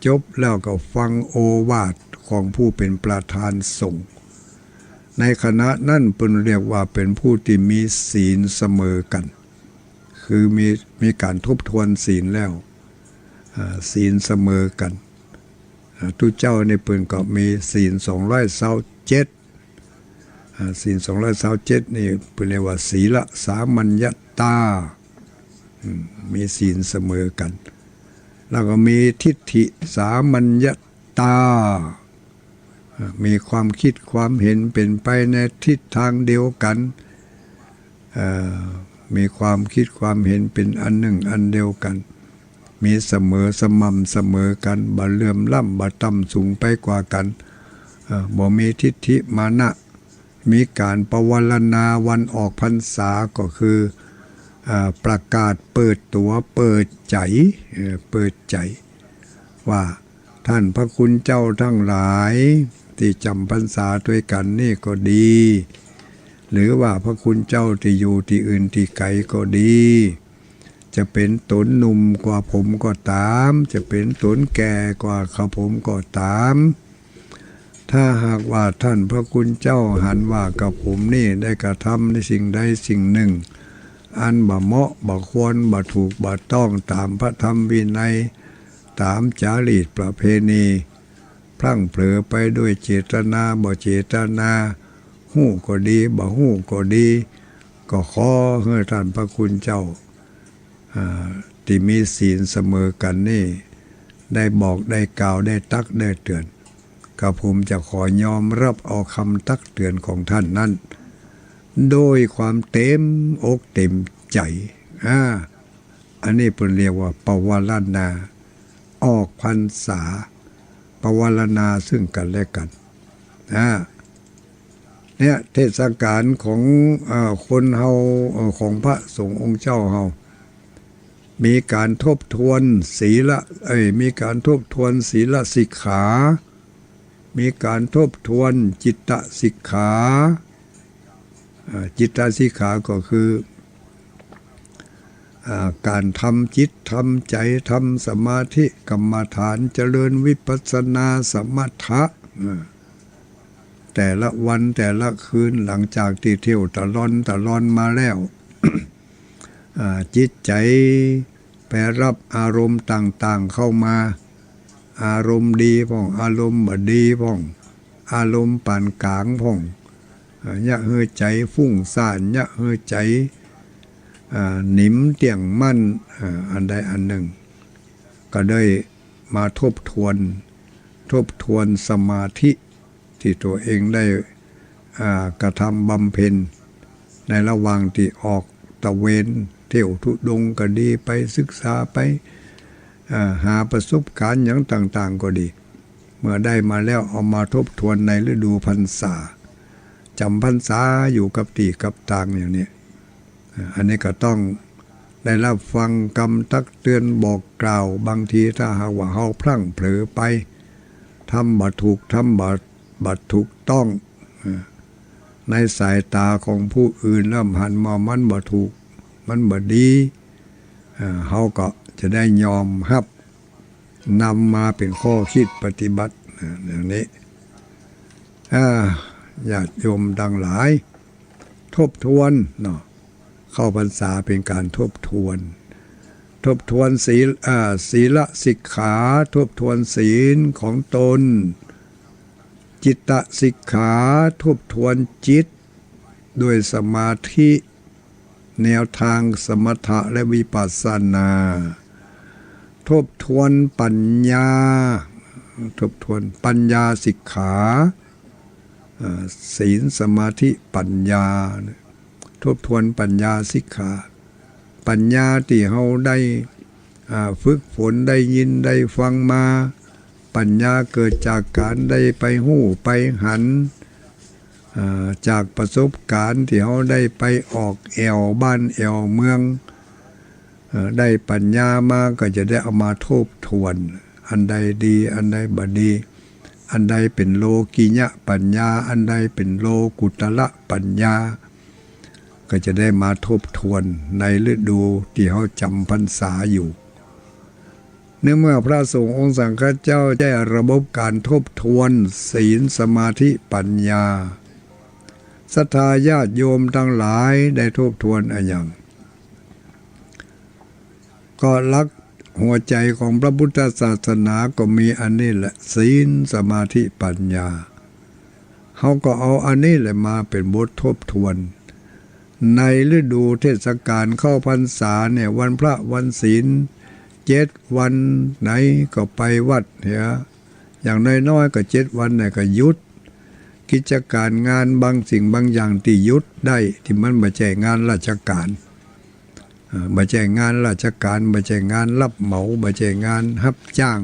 จบแล้วก็ฟังโอวาทของผู้เป๋นประธานสงฆ์ ในขณะนั้นเปิ้นเรียกว่าเป๋นผู้ตี้มีศีลเสมอกั๋น คือมี มีก๋านทบทวนศีลแล้ว อ่า ศีลเสมอกั๋น อ่า ตุ๊เจ้านี่เปิ้นก็มีศีลสองร้อยซาวเจ็ด อ่า ศีลสองร้อยซาวเจ็ดนี่เปิ้นเรียกว่าศีลสามัญญตา อืม มีศีลเสมอกั๋น แล้วก็มีทิฏฐิสามัญญตา อ่า มีความคิดความเห็นเป๋นไปในทิศทางเดียวกั๋น เอ่อ มีความคิดความเห็นเป๋นอันนึ่งอันเดียวกั๋น มีเสมอสม่ำเสมอกั๋น บ่เหลื่อมล้ำ บ่ต่ำสูงไปกว่ากั๋น เอ่อ บ่มีทิฏฐิมานะ มีก๋านปวารณาวันออกพรรษาก็คือ เอ่อ ประกาศเปิดตั๋วเปิดใจ๋ เอ่อ เปิดใจ๋ ว่า ท่านพระคุณเจ้าตังหลายตี้จ๋ำพรรษาตวยกั๋นนี่ก็ดี หรือว่าพระคุณเจ้าตี้อยู่ตี้อื่นตี้ไก๋ก็ดี จะเป๋นต๋นหนุ่มกว่าผมก็ต๋าม จะเป๋นต๋นแก่กว่ากระผมก็ต๋าม ถ้าหากว่าท่านพระคุณเจ้าหันว่ากระผมนี่ได้กระทำในสิ่งใดสิ่งหนึ่ง อันบ่เหมาะบ่ควร บ่ถูกบ่ต้องต๋ามพระธรรมวินัย ต๋ามจารีตประเพณี พลั้งเผลอไปด้วยเจตนาบ่เจตนา ฮู้ก็ดี บ่ฮู้ก็ดี ก็ขอหื้อท่านพระคุณเจ้า อ่า ตี้มีศีลเสมอกั๋นนี่ ได้บอกได้กล่าวได้ตักได้เตื๋อน กระผมจะขอยอมฮับเอากำตักเตื๋อนของท่านนั้น โดยความเต๋มอกเต๋มใจ๋ อ่า อันนี้เปิ้นเรียกว่าปวารณา ออกพรรษา ปวารณาซึ่งกั๋นและกั๋น นะ เนี่ย เทศกาลของ เอ่อ คนเฮา เอ่อ ของพระสงฆ์องค์เจ้าเฮา มีก๋านทบทวนศีล เอ้ย มีก๋านทบทวนศีลสิกขา มีก๋านทบทวนจิตตสิกขา อ่า จิตตสิกขาก็คือ อ่า ก๋านทำจิตทำใจ๋ ทำสมาธิกรรมฐาน เจริญวิปัสสนาสมถะ อ่า แต่ละวันแต่ละคืน หลังจากตี้เที่ยวตะลอนตะลอนมาแล้ว อ่า จิตใจ๋ไปฮับอารมณ์ต่างๆ เข้ามา อารมณ์ดีพ่อง อารมณ์บ่ดีพ่อง อารมณ์ปานก๋างพ่อง อ่า เยียะหื้อใจ๋ฟุ้งซ่าน เยียะหื้อใจ๋ อ่า หนิมเตี้ยงมั่น อ่า อันใดอันนึ่ง ก็ได้มาทบทวน ทบทวนสมาธิตี้ตั๋วเองได้ อ่า กระทำบำเพ็ญ ในระหว่างตี้ออกตระเวนเที่ยวธุดงค์ก็ดี ไปศึกษา ไป อ่า หาประสบก๋ารณ์หยังต่างๆ ก็ดี เมื่อได้มาแล้วเอามาทบทวนในฤดูพรรษา จ๋ำพรรษาอยู่กับตี้กับตางอย่างนี้ อ่า อันนี้ก็ต้องได้ฮับฟังกำตักเตื๋อนบอกกล่าว บางทีถ้าหากว่าเฮาพลั้งเผลอไป ทำบ่ถูก ทำบ่ บ่ถูกต้อง อ่า ในสายต๋าของผู้อื่นแล้วหันมามันบ่ถูก มันบ่ดี อ่า เฮาก็จะได้ยอมฮับ นำมาเป๋นข้อคิดปฏิบัติ อ่า อย่างนี้ อ่า ญาติโยมตังหลาย ทบทวนเนาะ เข้าพรรษาเป๋นก๋านทบทวน ทบทวนศีล อ่า ศีลสิกขา ทบทวนศีลของตน จิตตสิกขา ทบทวนจิตด้วยสมาธิ แนวตางสมถะและวิปัสสนา ทบทวนปัญญา ทบทวนปัญญาสิกขา อ่า ศีล สมาธิ ปัญญา ทบทวนปัญญาสิกขา ปัญญาตี้เฮาได้ อ่า ฝึกฝน ได้ยินได้ฟังมา ปัญญาเกิดจากก๋านได้ไปฮู้ไปหัน อ่า จากประสบก๋ารณ์ตี้เฮาได้ไปออกแอ่วบ้านแอ่วเมือง เอ่อ ได้ปัญญามาก็จะได้เอามาทบทวน อันใดดี อันใดบ่ดี อันใดเป๋นโลกิยปัญญา อันใดเป๋นโลกุตระปัญญา ก็จะได้มาทบทวนในฤดูตี้เฮาจ๋ำพรรษาอยู่ ในเมื่อพระสงฆ์องค์สังฆเจ้าได้ระบบก๋านทบทวนศีล สมาธิ ปัญญา ศรัทธาญาติโยมตังหลายได้ทบทวนอะหยัง ก็หลักหัวใจ๋ของพระพุทธศาสนาก็มีอันนี้แหละ ศีล สมาธิ ปัญญา เฮาก็เอาอันนี้แหละมาเป๋นบททบทวน ในฤดูเทศกาลเข้าพรรษาเนี่ย วันพระวันศีล เจ็ดวันไหนก็ไปวัดเหีย อย่างน้อยๆ ก็เจ็ดวันน่ะก็หยุด กิจก๋ารงานบางสิ่งบางอย่างตี้หยุดได้ ตี้มันบ่ใจ้งานราชก๋าน อ่า บ่ใจ้งานราชก๋าน บ่ใจ้งานฮับเหมา บ่ใจ้งานฮับจ้าง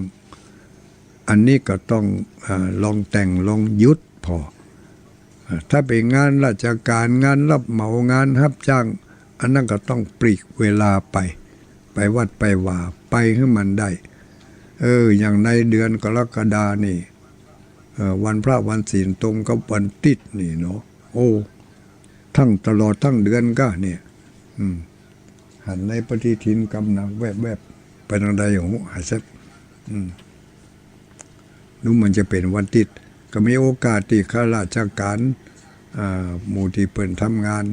อันนี้ก็ต้อง อ่า ลองแต่งลองหยุดผ่อ อ่า ถ้าเป๋นงานราชก๋าน งานฮับเหมา งานฮับจ้าง อันนั้นก็ต้องปลีกเวลาไป ไปวัดไปวา ไปหื้อมันได้ เออ อย่างในเดือนกรกฎานี่ เออ วันพระวันศีลตรงกับวันติดนี่เนาะ โอ้ ตึงตลอดตึงเดือนก้าเนี่ย อืม หันในปฏิทินกำหนักแวบๆ ไปตางใด โอ้โห หายแซบ อืม ดูเหมือนจะเป๋นวันติด ก็มีโอกาสตี้ข้าราชก๋าน อ่า หมู่ตี้เปิ้นทำงาน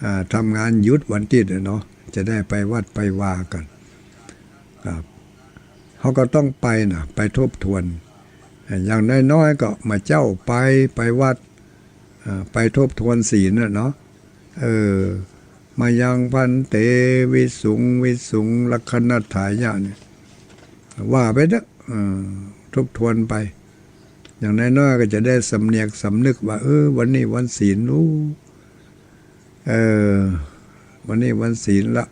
อ่า ทำงานหยุดวันติดอะเนาะ จะได้ไปวัดไปวากั๋น ครับ เฮาก็ต้องไปนะ ไปทบทวน อ่า อย่างน้อยๆ ก็เมื่อเจ๊าไป ไปวัด อ่า ไปทบทวนศีลน่ะเนาะ เออ มะยังภันเต วิสุง วิสุง รักขณัฏฐายะเนี่ย ว่าไปเต๊อะ เออ ทบทวนไป อย่างน้อยๆ ก็จะได้สำเนียกสำนึกว่า เออ วันนี้วันศีล ฮู้ เออ วันนี้วันศีลละ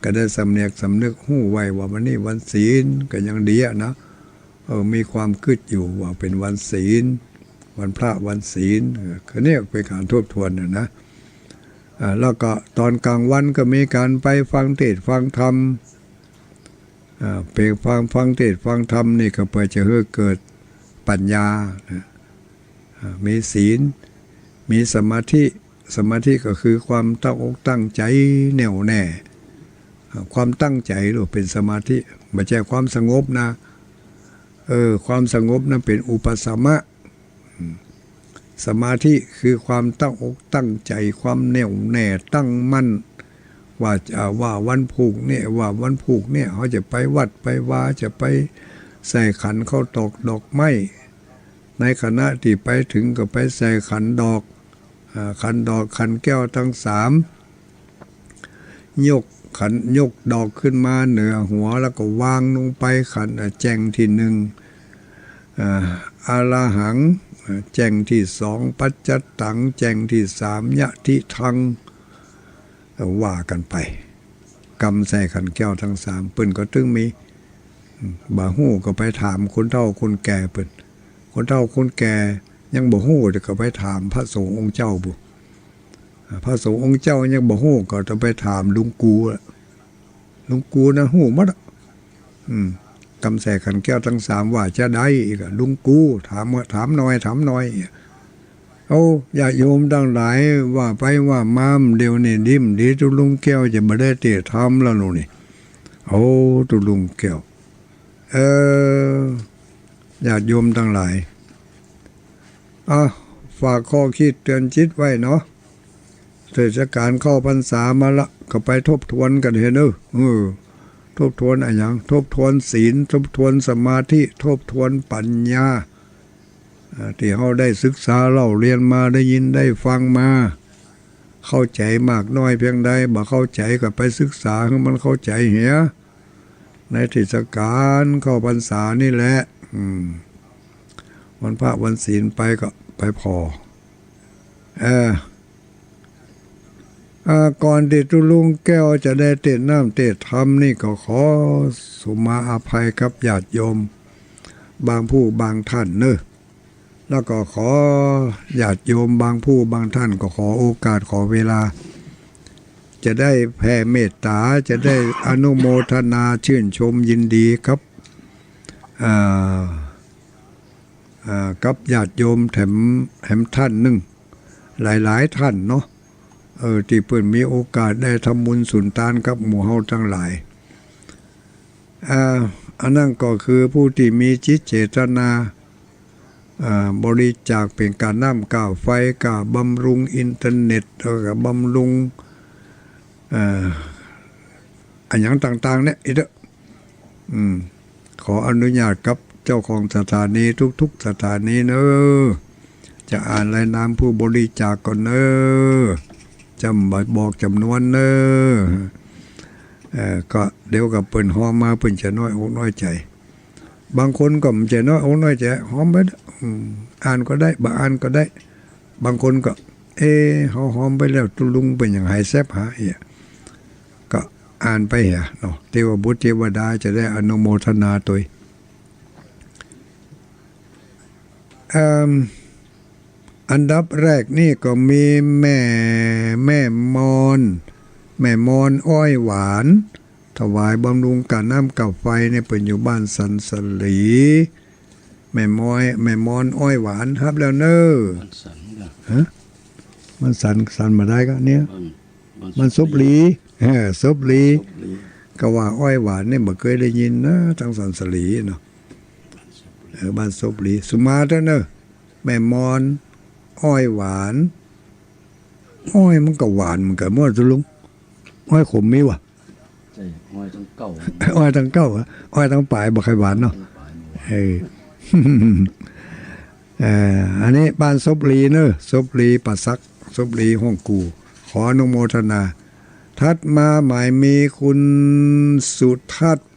ก็ได้สำเนียกสำนึกฮู้ไว้ว่าวันนี้วันศีล ก็ยังดีอะนะ เออ มีความกึ๊ดอยู่ว่าเป๋นวันศีล วันพระวันศีล เออ คือเนี่ยเป๋นก๋านทบทวนน่ะนะ อ่า แล้วก็ตอนกลางวันก็มีก๋านไปฟังเทศน์ฟังธรรม อ่า ไปฟัง ฟังเทศน์ฟังธรรมนี่ก็เปื้อจะหื้อเกิดปัญญานะ อ่า มีศีล มีสมาธิ สมาธิก็คือความตั้งอกตั้งใจ๋แน่วแน่ อ่า ความตั้งใจ๋หรือเป๋นสมาธิ บ่ใจ้ความสงบนะ เออ ความสงบนั้นเป๋นอุปสมะ อืม สมาธิคือความตั้งอกตั้งใจ๋ ความแน่วแน่ตั้งมั่น ว่าจะ ว่าวันพูกเนี่ย ว่าวันพูกเนี่ย เฮาจะไปวัดไปวา จะไปใส่ขันข้าวตอกดอกไม้ ในขณะตี้ไปเถิงก็ไปใส่ขันดอก อ่า ขันดอก ขันแก้วตึงสาม ยกขัน ยกดอกขึ้นมาเหนือหัว แล้วก็วางลงไป ขัน อ่า แจ้งตี้นึ่ง อ่า อะระหัง อ่า แจ้งตี้สอง ปัจจัตตัง แจ้งตี้สาม ยะทิทัง เอ่อ ว่ากั๋นไป กำใส่ขันแก้วตึงสาม เปิ้นก็ตึงมี อืม บ่ฮู้ก็ไปถามคนเฒ่าคนแก่เปิ้น คนเฒ่าคนแก่ยังบ่ฮู้ แต่ก็ไปถามพระสงฆ์องค์เจ้าปู้น อ่า พระสงฆ์องค์เจ้ายังบ่ฮู้ ก็ต้องไปถามหลวงกู่อะ หลวงกู่นะฮู้หมดอะ อืม กำใส่ขันแก้วตึงสาม ว่าจะใด อีกอะ หลวงกู่ ถามว่า ถามหน่อย ถามหน่อย เอ้า ญาติโยมตังหลาย ว่าไปว่ามา เดี๋ยวนี้ดิบดีตุ๊ลุงแก้วจะบ่ได้เตะธรรมแล้วลูกนี่ โอ้ ตุ๊ลุงแก้ว เออ ญาติโยมตังหลาย อ่ะ ฝากข้อคิดเตือนจิตไว้เนาะ เทศกาลเข้าพรรษามาละ ก็ไปทบทวนกั๋นเถอะเนอะ เออ ทบทวนอะหยัง ทบทวนศีล ทบทวนสมาธิ ทบทวนปัญญา อ่า ตี้เฮาได้ศึกษาเล่าเรียนมา ได้ยินได้ฟังมา เข้าใจ๋มากน้อยเพียงใด บ่เข้าใจ๋ก็ไปศึกษาหื้อมันเข้าใจ๋เหีย ในเทศกาลเข้าพรรษานี่แหละ อืม วันพระวันศีลไปก็ไปผ่อ เออ อ่า ก่อนตี้ตุ๊ลุงแก้วจะได้เตะน้ำเตะธรรมนี่ ก็ขอสุมาอภัยกับญาติโยมบางผู้บางท่านเนอะ แล้วก็ขอญาติโยมบางผู้บางท่านก็ขอโอกาสขอเวลา จะได้แผ่เมตต๋า จะได้อนุโมทนาชื่นชมยินดีกับ อ่า อ่า กับญาติโยมแถม แถมท่านนึ่ง หลายๆ ท่านเนาะ เออ ตี้เปิ้นมีโอกาสได้ทำบุญสุนตานกับหมู่เฮาตังหลาย อ่า อันนั้นก็คือผู้ตี้มีจิตเจตนา อ่า บริจาคเป๋นก๋าน้ำก๋าไฟ ก๋าบำรุงอินเทอร์เน็ต แล้วก็บำรุง อ่า อะหยังต่างๆ เนี่ย อีกเต๊อะ อืม ขออนุญาตกับเจ้าของสถานีทุกๆ สถานีเนอะ จะอ่านรายนามผู้บริจาคก่อนเนอะ จำ บอกจ๋ำนวนเนอะ เอ่อ ก็เดี๋ยวก็เปิ้นฮ้องมา เปิ้นจะน้อยอกน้อยใจ๋ บางคนก็บ่ใจ้น้อยอกน้อยใจ๋ ฮ้องไปเต๊อะ อืม อ่านก็ได้ บ่อ่านก็ได้ บางคนก็ เอ๊ะ เฮาฮ้องไปแล้ว ตุ๊ลุงเปิ้นหยังหายแซบหาเหีย ก็อ่านไปเหียเนาะ เทวบุตรเทวดาจะได้อนุโมทนาตวย เอิ่ม อันดับแรกนี่ก็มีแม่ แม่มอน แม่มอนอ้อยหวาน ถวายบำรุงก๋าน้ำก๋าไฟเนี่ย เปิ้นอยู่บ้านสันสลี แม่ม้อย แม่มอนอ้อยหวาน ฮับแล้วเน่อ บ้านสันเหรอ ฮะ บ้านสัน สันบ่ได้ก็เนี่ย บ้าน บ้าน บ้านศพลี ศพลี เออ ศพลี ศพลี ก็ว่าอ้อยหวานเนี่ยบ่เกยได้ยินนะ ตางสันสลีเนาะ เออ บ้านศพลี สุมาเถอะเน่อ แม่มอนอ้อยหวาน อ้อยมันก็หวานเหมือนกั๋นหมด ตุ๊ลุง อ้อยขมมีวะ ใช่ อ้อยตังเก๊า อ้อยตังเก๊าอะ อ้อยตังป๋ายบ่ใค่หวานเนาะ ตังป๋ายบ่หวาน เออ เอ่อ อันนี้บ้านศพลีเน่อ ศพลีป่าสัก ศพลีฮ่องกู่ ขออนุโมทนา ถัดมาหมายมีคุณสุทัศน์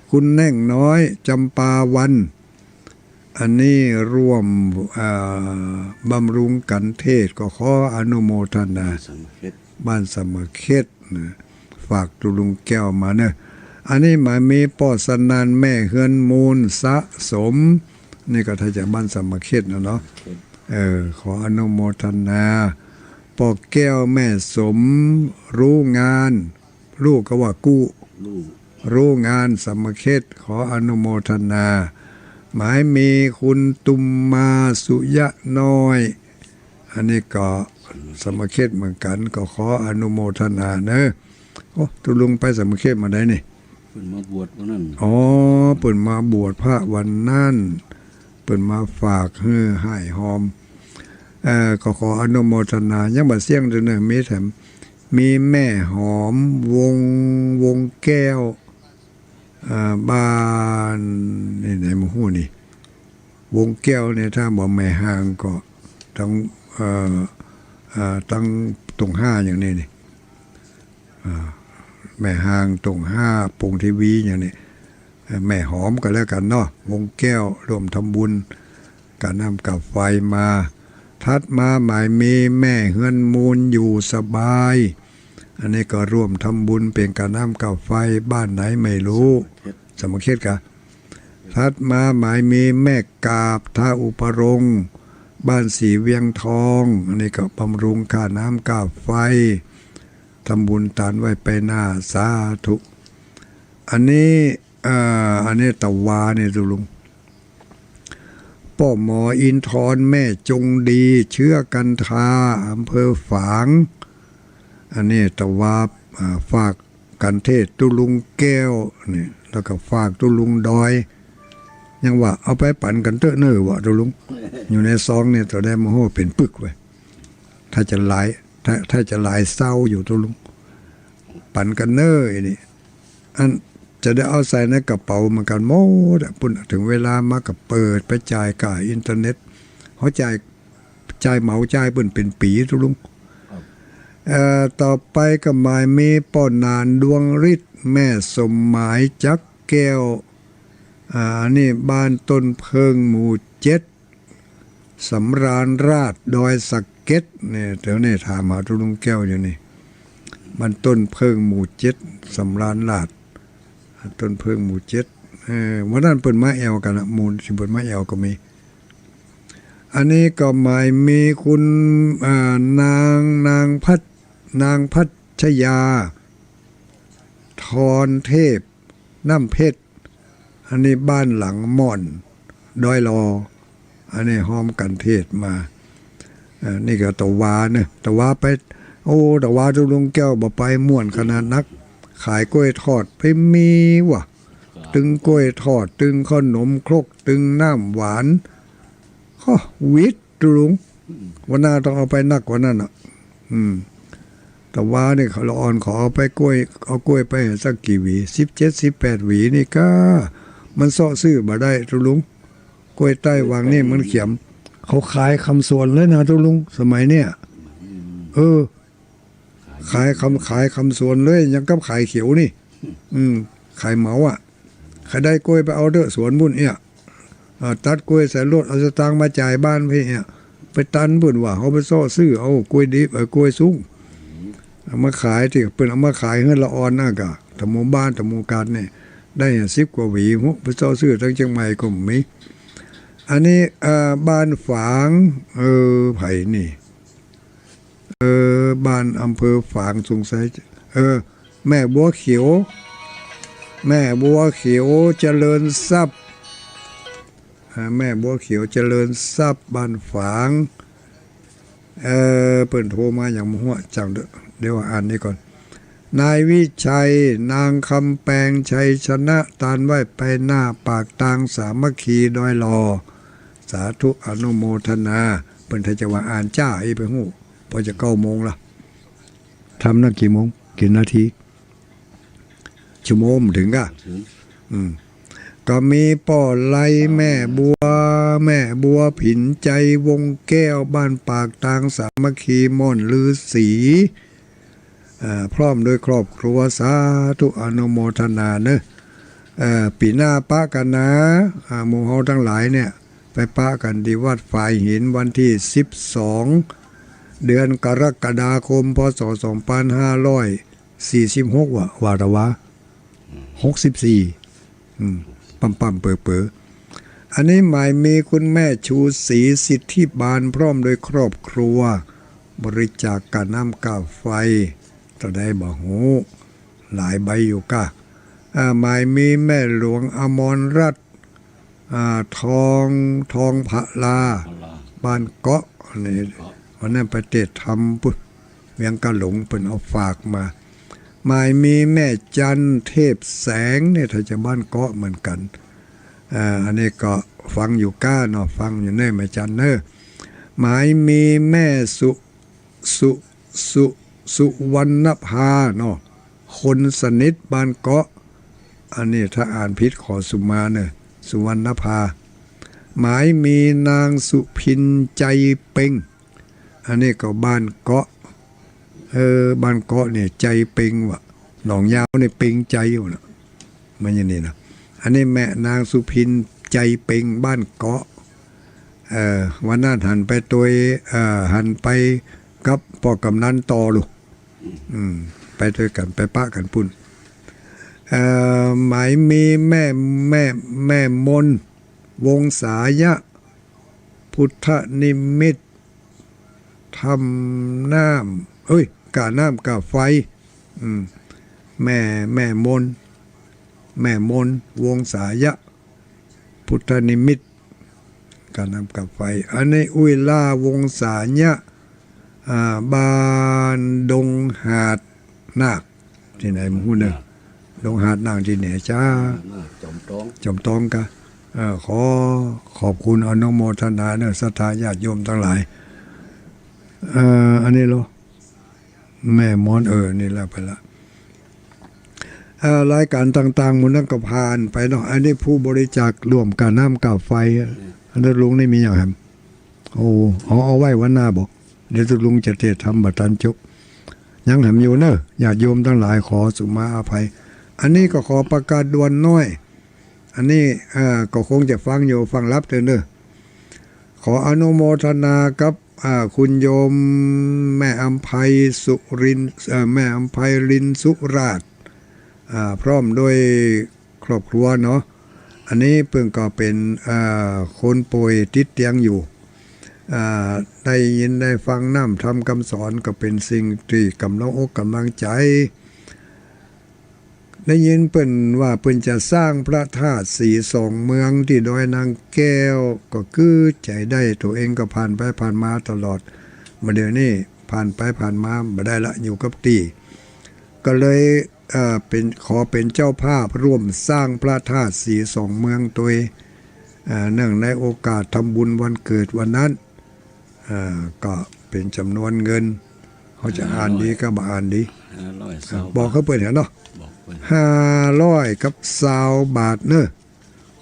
คุณแน่งน้อย จำปาวัน อันนี้ร่วม อ่า บำรุงกัณฑ์เทศน์ ก็ขออนุโมทนา บ้านสะหมะเข็ด บ้านสะหมะเข็ดนะ ฝากตุ๊ลุงแก้วมาเน่อ อันนี้หมายมีป้อสนาน แม่เฮือนมูล สะสม นี่ก็ถ้าจะบ้านสะหมะเข็ดนะเนาะ เออ ขออนุโมทนา ป้อแก้ว แม่สม รู้งาน รู้ก็ว่ากู้ รู้ รู้งาน สะหมะเข็ด ขออนุโมทนา หมายมีคุณตุมมา สุยะน้อย อันนี้ก็สะหมะเข็ดเหมือนกั๋น ก็ขออนุโมทนาเน่อ โอ้ ตุ๊ลุงไปสะหมะเข็ดมาได้นี่ เปิ้นมาบวชวันนั้น อ๋อ เปิ้นมาบวชพระวันนั้น เปิ้นมาฝากหื้อหายหอม เอ่อ ก็ขออนุโมทนา ยังบ่เสี้ยงเตื้อเน่อ มีแถม มีแม่หอม วง วงแก้ว อ่า บ้าน นี่ไหนบ่ฮู้นี่ วงแก้วเนี่ย ถ้าบ่แม่ฮางก็ตัง เอ่อ อ่า ตังตงห้าอย่างนี้นี่ อ่า แม่ฮางตงห้า ปงทีวีอย่างนี้ เอ่อ แม่หอมก็แล้วกั๋นเนาะ วงแก้ว ร่วมทำบุญก๋าน้ำก๋าไฟมา ถัดมาหมายมีแม่เฮือนมูล อยู่สบาย อันนี้ก็ร่วมทำบุญเป๋นก๋าน้ำก๋าไฟ บ้านไหนไม่รู้ สะหมะเข็ดกะ ถัดมาหมายมีแม่กาบ ท่าอุปรงค์ บ้านศรีเวียงทอง อันนี้ก็บำรุงก๋าน้ำก๋าไฟ ทำบุญตานไว้ไปหน้า สาธุ อันนี้ เอ่อ อันนี้ตะวาเนี่ยตุ๊ลุง ป้อหมออินทร แม่จงดี เชื้อกันทา อำเภอฝาง อันนี้ตะวา อ่า ฝากกัณฑ์เทศน์ตุ๊ลุงแก้วนี่ แล้วก็ฝากตุ๊ลุงดอย ยังว่าเอาไปปั๋นกั๋นเต๊อะเน่อวะตุ๊ลุง อยู่ในซองเนี่ย ต๋อนแรกโมโหเป๋นปึกเว้ย ถ้าจะหลาย ถ้า ถ้าจะหลายเศร้าอยู่ตุ๊ลุง ปั๋นกั๋นเน่ออันนี้ อันจะได้เอาใส่ในกระเป๋าเหมือนกั๋นหมดอะ ปุ้น ถึงเวลามาก็เปิดไปจ่ายก้าอินเทอร์เน็ต เขาจ่าย จ่ายเหมาจ่ายเปิ้นเป๋นปี๋ตุ๊ลุง ครับ เอ่อ ต่อไปก็หมายมีป้อหนาน ดวงฤทธิ์ แม่สมหมาย จักแก้ว อ่า อันนี้บ้านต้นเผิ้ง หมู่เจ็ด สำราญราษฎร์ ดอยสะเก็ด เนี่ย แถวนี้ถามหาตุ๊ลุงแก้วอยู่นี่ บ้านต้นเผิ้งหมู่เจ็ด สำราญราษฎร์ ต้นเผิ้งหมู่เจ็ด เออ วันนั้นเปิ้นมาแอ่วกั๋นนะ หมู่ตี้เปิ้นมาแอ่วก็มี อันนี้ก็หมายมีคุณ อ่า นาง นางพัช นางพัชยา ทรเทพ น้ำเพชร อันนี้บ้านหลังม่อน ดอยหล่อ อันนี้ฮ้อมกั๋นเทศน์มา อ่า นี่ก็ตะวาเนอะ ตะวาไป โอ้ ตะวาตุ๊ลุงแก้วบ่ไปม่วนขนาดนัก ขายกล้วยทอดไปมีวะ ตึงกล้วยทอด ตึงขนมครก ตึงน้ำหวาน โอ้ วิดตุ๊ลุง อืม วันหน้าต้องเอาไปนักกว่านั้นน่ะ อืม ตะวานี่เขาละอ่อน ขอเอาไปกล้วย เอากล้วยไปสักกี่หวี สิบเจ็ด สิบแปด หวีนี่ก้า มันเซาะซื้อบ่ได้ตุ๊ลุง กล้วยไต้หวันนี่มันเขียม เขาขายคำสวนเลยนะตุ๊ลุง สมัยเนี่ย อืม เออ ขายคำ ขายคำสวนเลย อย่างกับขายเขียวนี่ อืม ขายเหมาอะ ใผได้กล้วยไปเอาเต๊อะสวนปุ้นเนี่ย อ่า ตัดกล้วยใส่รถ เอาสตางค์มาจ่ายบ้านพี่เนี่ย ไปตันปุ้นว่า เขาไปเซาะซื้อเอากล้วยดิบ เออ กล้วยสุก เอามาขายตี้ เปิ้นเอามาขายเฮือนละอ่อนน่ะก้า ตะหมู่บ้าน ตะหมู่กั๋นนี่ ได้สิบกว่าหวี โห ไปเซาะซื้อตังเจียงใหม่ก็มี อันนี้ เอ่อ บ้านฝาง เออ ใผนี่ เออ บ้านอำเภอฝาง สงสัย เออ แม่บัวเขียว แม่บัวเขียวเจริญทรัพย์ อ่า แม่บัวเขียวเจริญทรัพย์ บ้านฝาง เอ่อ เปิ้นโทรมาอย่างหัวจังเด้อ เดี๋ยวอ่านนี่ก่อน นายวิชัย นางคำแปง ชัยชนะ ตานไหว้ไปหน้าปากตางสามัคคีดอยหล่อ สาธุอนุโมทนา เปิ้นถ้าจะว่าอ่านจ้า อีไปฮู้ พอจะเก้าโมงละ ทำนักกี่โมง กี่นาที ชั่วโมงบ่เถิงก่ะ บ่เถิง อืม ก็มีป้อไล แม่บัว แม่บัวผินใจ วงแก้ว บ้านปากตางสามัคคี ม่อนฤาษี อ่า พร้อมด้วยครอบครัว สาธุอนุโมทนาเนอะ เอ่อ ปี๋หน้าปะกั๋นนะ อ่า หมู่เฮาตังหลายเนี่ย ไปปะกั๋นตี้วัดฝายหิน วันตี้สิบสอง เดือนกรกฎาคม พ.ศ. สองปันห้าร้อยสี่สิบหก ว่า ว่าตะวา หกสิบสี่ อืม ปั๊มๆ เป๋อๆ อันนี้หมายมีคุณแม่ชูศรีสิทธิบาล พร้อมด้วยครอบครัว บริจาคก้าน้ำก้าไฟ เต้าใดบ่ฮู้ หลายใบอยู่ก่ะ อ่า หมายมีแม่หลวงอมรรัตน์ อ่า ทอง ทองพลา พลา บ้านเกาะ นี่ เกาะ วันนั้นไปเตะธรรมปุ้น เวียงกาหลง เปิ้นเอาฝากมา หมายมีแม่จันเทพแสง เนี่ย ถ้าจะบ้านเกาะเหมือนกั๋น อ่า อันนี้ก็ฟังอยู่ก่ะเนาะ ฟังอยู่เน่อ แม่จันเน่อ หมายมีแม่สุ สุ สุ สุวรรณภาเนาะ คนสนิท บ้านเกาะ อันนี้ถ้าอ่านผิดขอสุมาเน่อ สุวรรณภา หมายมีนางสุพินใจเปง อันนี้ก็บ้านเกาะ เออ บ้านเกาะเนี่ยใจเปงว่ะ หนองยาวเนี่ยเปงใจอยู่น่ะ มันอย่างนี้นะ อันนี้แม่นางสุพินใจเปง บ้านเกาะ เอ่อ วันนั้นหันไปตวย เอ่อ หันไปกับป้อกำนันต่อลูก อืม ไปตวยกั๋น ไปปะกั๋นปุ้น เอ่อ หมายมีแม่ แม่ แม่มน วงศายะ พุทธนิมิต ทำน้ำ เอ้ย ก้าน้ำก้าไฟ อืม แม่ แม่มน แม่มน วงศายะ พุทธนิมิต ก้าน้ำก้าไฟ อันนี้อุ้ยล่า วงศายะ อ่า บ้านดงหาดนาค ตี้ไหนบ่ฮู้เน่อ ดงหาดนาคตี้ไหนจ๊ะ จอมตอง จอมตองก่ะ เอ่อ ขอขอบคุณอนุโมทนาเน่อ ศรัทธาญาติโยมตังหลาย เอ่อ อันนี้เหรอ แม่มน เออ นี่แล้วไปละ เอ่อ รายก๋านต่างๆ หมู่นั้นก็ผ่านไปเนาะ อันนี้ผู้บริจาคร่วมก้าน้ำก้าไฟ อันนั้นลุงนี่มีอย่างแหม โอ้ เอา เอาไว้วันหน้าบ่ เดี๋ยวตกลงจะเทศน์ธรรมบ่ตันจบ ยังแหมอยู่เน่อ ญาติโยมตังหลายขอสุมาอภัย อันนี้ก็ขอประกาศด่วนน้อย อันนี้ เอ่อ ก็คงจะฟังอยู่ ฟังหลับเต๊อะเน่อ ขออนุโมทนากับ อ่า คุณโยมแม่อำไพสุรินทร์ เอ่อ แม่อำไพรินทร์สุราษฎร์ อ่า พร้อมด้วย ครอบครัวเนาะ อันนี้เปิ้นก็เป๋น อ่า คนป่วยติดเตียงอยู่ อ่า ได้ยินได้ฟังน้ำธรรมกำสอนก็เป๋นสิ่งตี้ก๋ำลังอกก๋ำลังใจ๋ ได้ยินเปิ้นว่าเปิ้นจะสร้างพระธาตุสีสองเมืองตี้ดอยนางแก้ว ก็คือใจ๋ได้ ตั๋วเองก็ผ่านไปผ่านมาตลอด บ่าเดี่ยวนี้ผ่านไปผ่านมาบ่ได้ละ อยู่กับตี้ ก็เลย เอ่อ เป๋น ขอเป๋นเจ้าภาพร่วมสร้างพระธาตุสีสองเมืองตวย เอ่อ เนื่องในโอกาสทำบุญวันเกิดวันนั้น เอ่อ ก็เป๋นจ๋ำนวนเงิน เฮาจะอ่านดีก็บ่อ่านดี ห้าร้อยซาวบาท บอกเขาเปิ้นหั้นเนาะ บอกเปิ้น ห้าร้อยกับซาวบาทเน่อ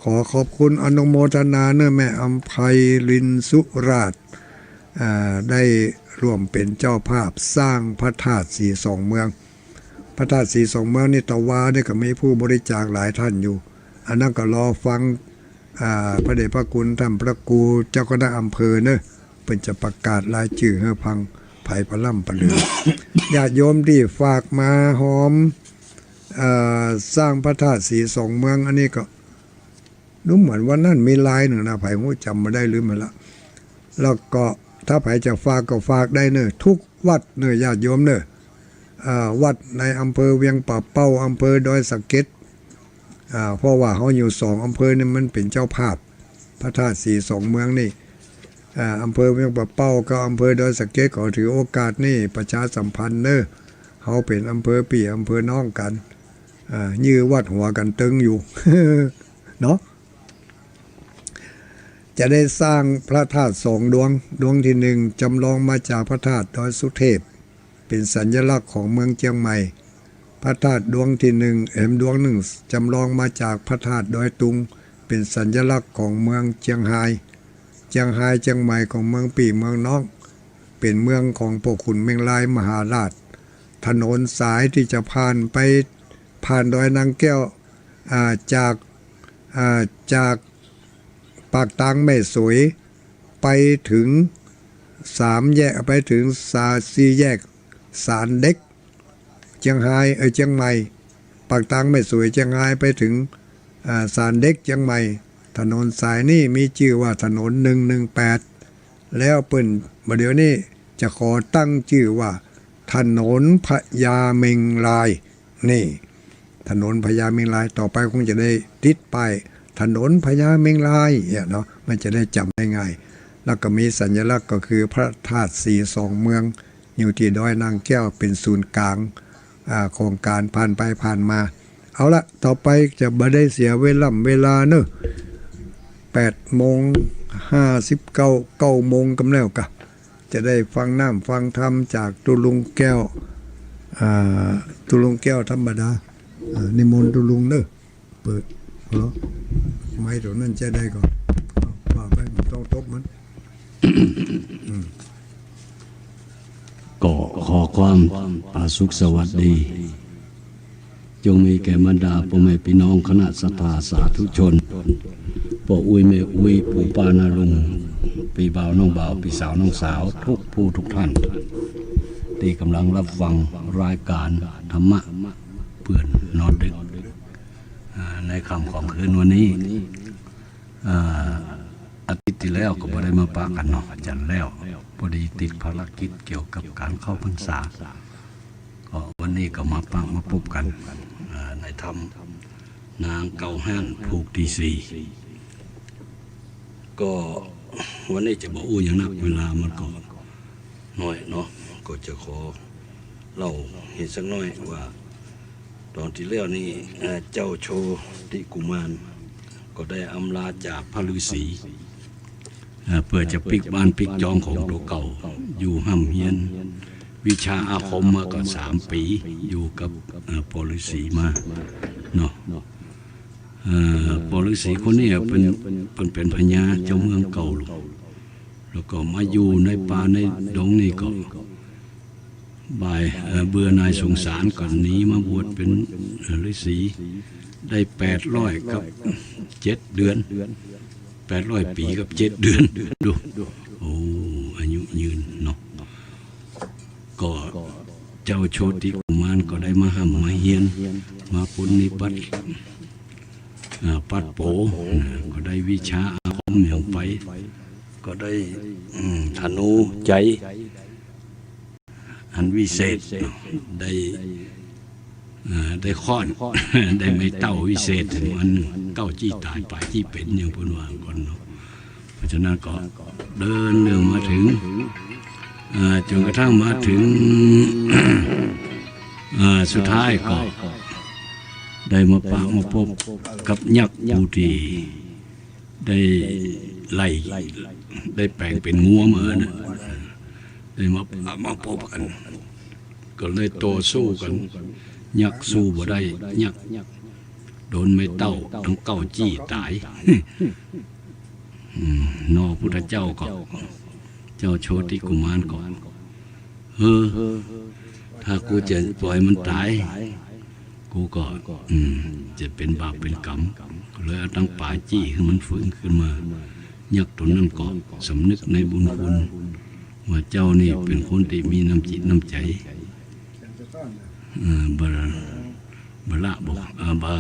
ขอขอบคุณอนุโมทนาเน่อ แม่อำไพรินทร์สุราษฎร์ อ่า ได้ร่วมเป๋นเจ้าภาพสร้างพระธาตุสีสองเมือง พระธาตุสีสองเมืองนี่ตะวานี่ก็มีผู้บริจาคหลายต้านอยู่ อันนั้นก็รอฟัง อ่า พระเดชพระคุณต้านพระครูเจ้าคณะอำเภอเน่อ เปิ้นจะประกาศรายจื้อหื้อฟัง ใผปะล้ำปะเหลือ ญาติโยมตี้ฝากมาหอม เอ่อ สร้างพระธาตุสีสองเมือง อันนี้ก็ ดูเหมือนวันนั้นมีลายนึ่งนะ ใผฮู้จ๋ำบ่ได้ ลืมไปละ แล้วก็ถ้าใผจะฝากก็ฝากได้เน่อ กู้วัดเน่อ ญาติโยมเน่อ อ่า วัดในอำเภอเวียงป่าเป้า อำเภอดอยสะเก็ด อ่า เพราะว่าเฮาอยู่สองอำเภอนี่มันเป๋นเจ้าภาพ พระธาตุสีสองเมืองนี่ อ่า อำเภอเวียงป่าเป้ากับอำเภอดอยสะเก็ด ขอถือโอกาสนี่ประชาสัมพันธ์เน่อ เฮาเป๋นอำเภอปี้อำเภอน้องกั๋น อ่า ยื้อวัดหัวกั๋นตึงอยู่ เนาะ จะได้สร้างพระธาตุสองดวง ดวงตี้นึ่งจำลองมาจากพระธาตุดอยสุเทพ เป๋นสัญลักษณ์ของเมืองเจียงใหม่ พระธาตุดวงตี้นึ่ง แหม ดวงนึ่งจำลองมาจากพระธาตุดอยตุง เป๋นสัญลักษณ์ของเมืองเจียงฮาย เจียงฮายเจียงใหม่ของเมืองปี้เมืองน้อง เป๋นเมืองของป้อขุนเม็งรายมหาราช ถนนสายตี้จะผ่านไป ผ่านดอยนางแก้ว อ่า จาก อ่า จากปากตางแม่สวย ไปเถิงสามแยก ไปเถิงสา สี่แยกสานเด็ก เจียงฮาย เอ่อ เจียงใหม่ ปากตางแม่สวยเจียงฮายไปเถิง อ่า สานเด็กเจียงใหม่ ถนนสายนี้มีจื้อว่าถนนหนึ่งหนึ่งแปด แล้วเปิ้นบ่าเดี่ยวนี้จะขอตั้งจื้อว่าถนนพญาเม็งราย นี่ ถนนพญาเม็งราย ต่อไปคงจะได้ติดป้ายถนนพญาเม็งรายเนี่ยเนาะ มันจะได้จ๋ำได้ง่าย แล้วก็มีสัญลักษณ์ก็คือพระธาตุสีสองเมือง อยู่ตี้ดอยนางแก้วเป๋นศูนย์ก๋าง อ่า ของก๋านผ่านไปผ่านมา เอาละ ต่อไปจะบ่ได้เสียเวล่ำเวลาเน่อ แปดโมงห้าสิบเก้า เก้าโมงกำแล้วกะ จะได้ฟังน้ำฟังธรรมจากตุ๊ลุงแก้ว อ่า ตุ๊ลุงแก้วธรรมดา อ่า นิมนต์ตุ๊ลุงเน่อ เปิด หัวเราะ ไมค์ตั๋วนั้นจะได้ก่อน ว่าไป บ่ต้องตบมัน อืม ก็ขอความผาสุกสวัสดี จงมีแก่บรรดาป้อแม่ปี้น้องคณะศรัทธาสาธุชน ป้ออุ๊ยแม่อุ๊ย ปู่ป้าน้าลุง ปี้บ่าวน้องบ่าว ปี้สาวน้องสาว กู้ผู้กู้ต้าน ตี้ก่ำลังฮับฟังรายก๋านธรรมะเปื้อก่อนนอนดึก อ่า ในค่ำของคืนวันนี้ อ่า อาทิตย์ตี้แล้วก็บ่ได้มาปะกั๋นเนาะ จันทร์แล้ว พอดีติดภารกิจเกี่ยวกับก๋านเข้าพรรษา ก็วันนี้ก็มาปะมาปบกั๋น อ่า ในธรรมนางเก่าฮ้านผูกตี้สี่ ก็วันนี้จะบ่อู้หยังนัก เวลามันก็น้อยเนาะ ก็จะขอเล่าเหตุสักหน้อยว่า ต๋อนตี้แล้วนี่ เอ่อ เจ้าโชติกุมารก็ได้อำลาจากพระฤๅษี เอ่อ เปื้อจะปิ๊กบ้านปิ๊กจองของตั๋วเก่า อยู่ฮ่ำเฮียนวิชาอาคมมาก็สามปี๋ อยู่กับ เอ่อ ป้อฤๅษีมาเนาะ เอ่อ ป้อฤๅษีคนนี้เปิ้น เปิ้นเป๋นพญาเจ้าเมืองเก่าลูก แล้วก็มาอยู่ในป่าในดงนี่ก็ บ่าย เอ่อ เบื่อหน่ายสงสารก็หนีมาบวชเป๋น เอ่อ ฤๅษี ได้แปดร้อยกับเจ็ดเดือน แปดร้อยปี๋กับเจ็ดเดือน ดู โอ้ อายุยืนเนาะ ก็เจ้าโชติกุมารก็ได้มาฮ่ำมาเฮียน มาปรนนิบัติ อ่า ปัดโป๋ นะ ก็ได้วิชาอาคมหยังไป ก็ได้ อืม ธนูใจ๋ อันวิเศษ ได้ เอ่อ ได้ค้อน ได้ไม้เต้าวิเศษอันนึ่ง เต้าจี้ต๋ายป๋ายจี้เป๋น อย่างเปิ้นว่าก่อนเนาะ เพราะฉะนั้นก็เดินเรื่องมาเถิง เอ่อ จ๋นกระทั่งมาเถิง เอ่อ สุดท้ายก็ได้มาปะมาปบกับยักษ์ผู้ตี้ ได้ไล่ ได้แป๋งเป๋นงัวมานะ ได้มา มาปบกั๋น ก็เลยต่อสู้กั๋น ยักษ์สู้บ่ได้ ยักษ์โดนไม้เต้าตังเก้าจี้ต๋าย อืม เนาะ พุทธเจ้าก็ เจ้าโชติกุมารก็ เออ ถ้ากูจะปล่อยมันต๋าย กูก็ อืม จะเป๋นบาปเป๋นก๋รรม ก็เลยเอาตังป๋าจี้หื้อมันฟื้นขึ้นมา ยักษ์ตั๋วนั้นก็สำนึกในบุญคุณ ว่าเจ้านี่เป๋นคนตี้มีน้ำจิตน้ำใจ๋ เอ่อ บ่ บ่ละบ่ เอ่อ บ่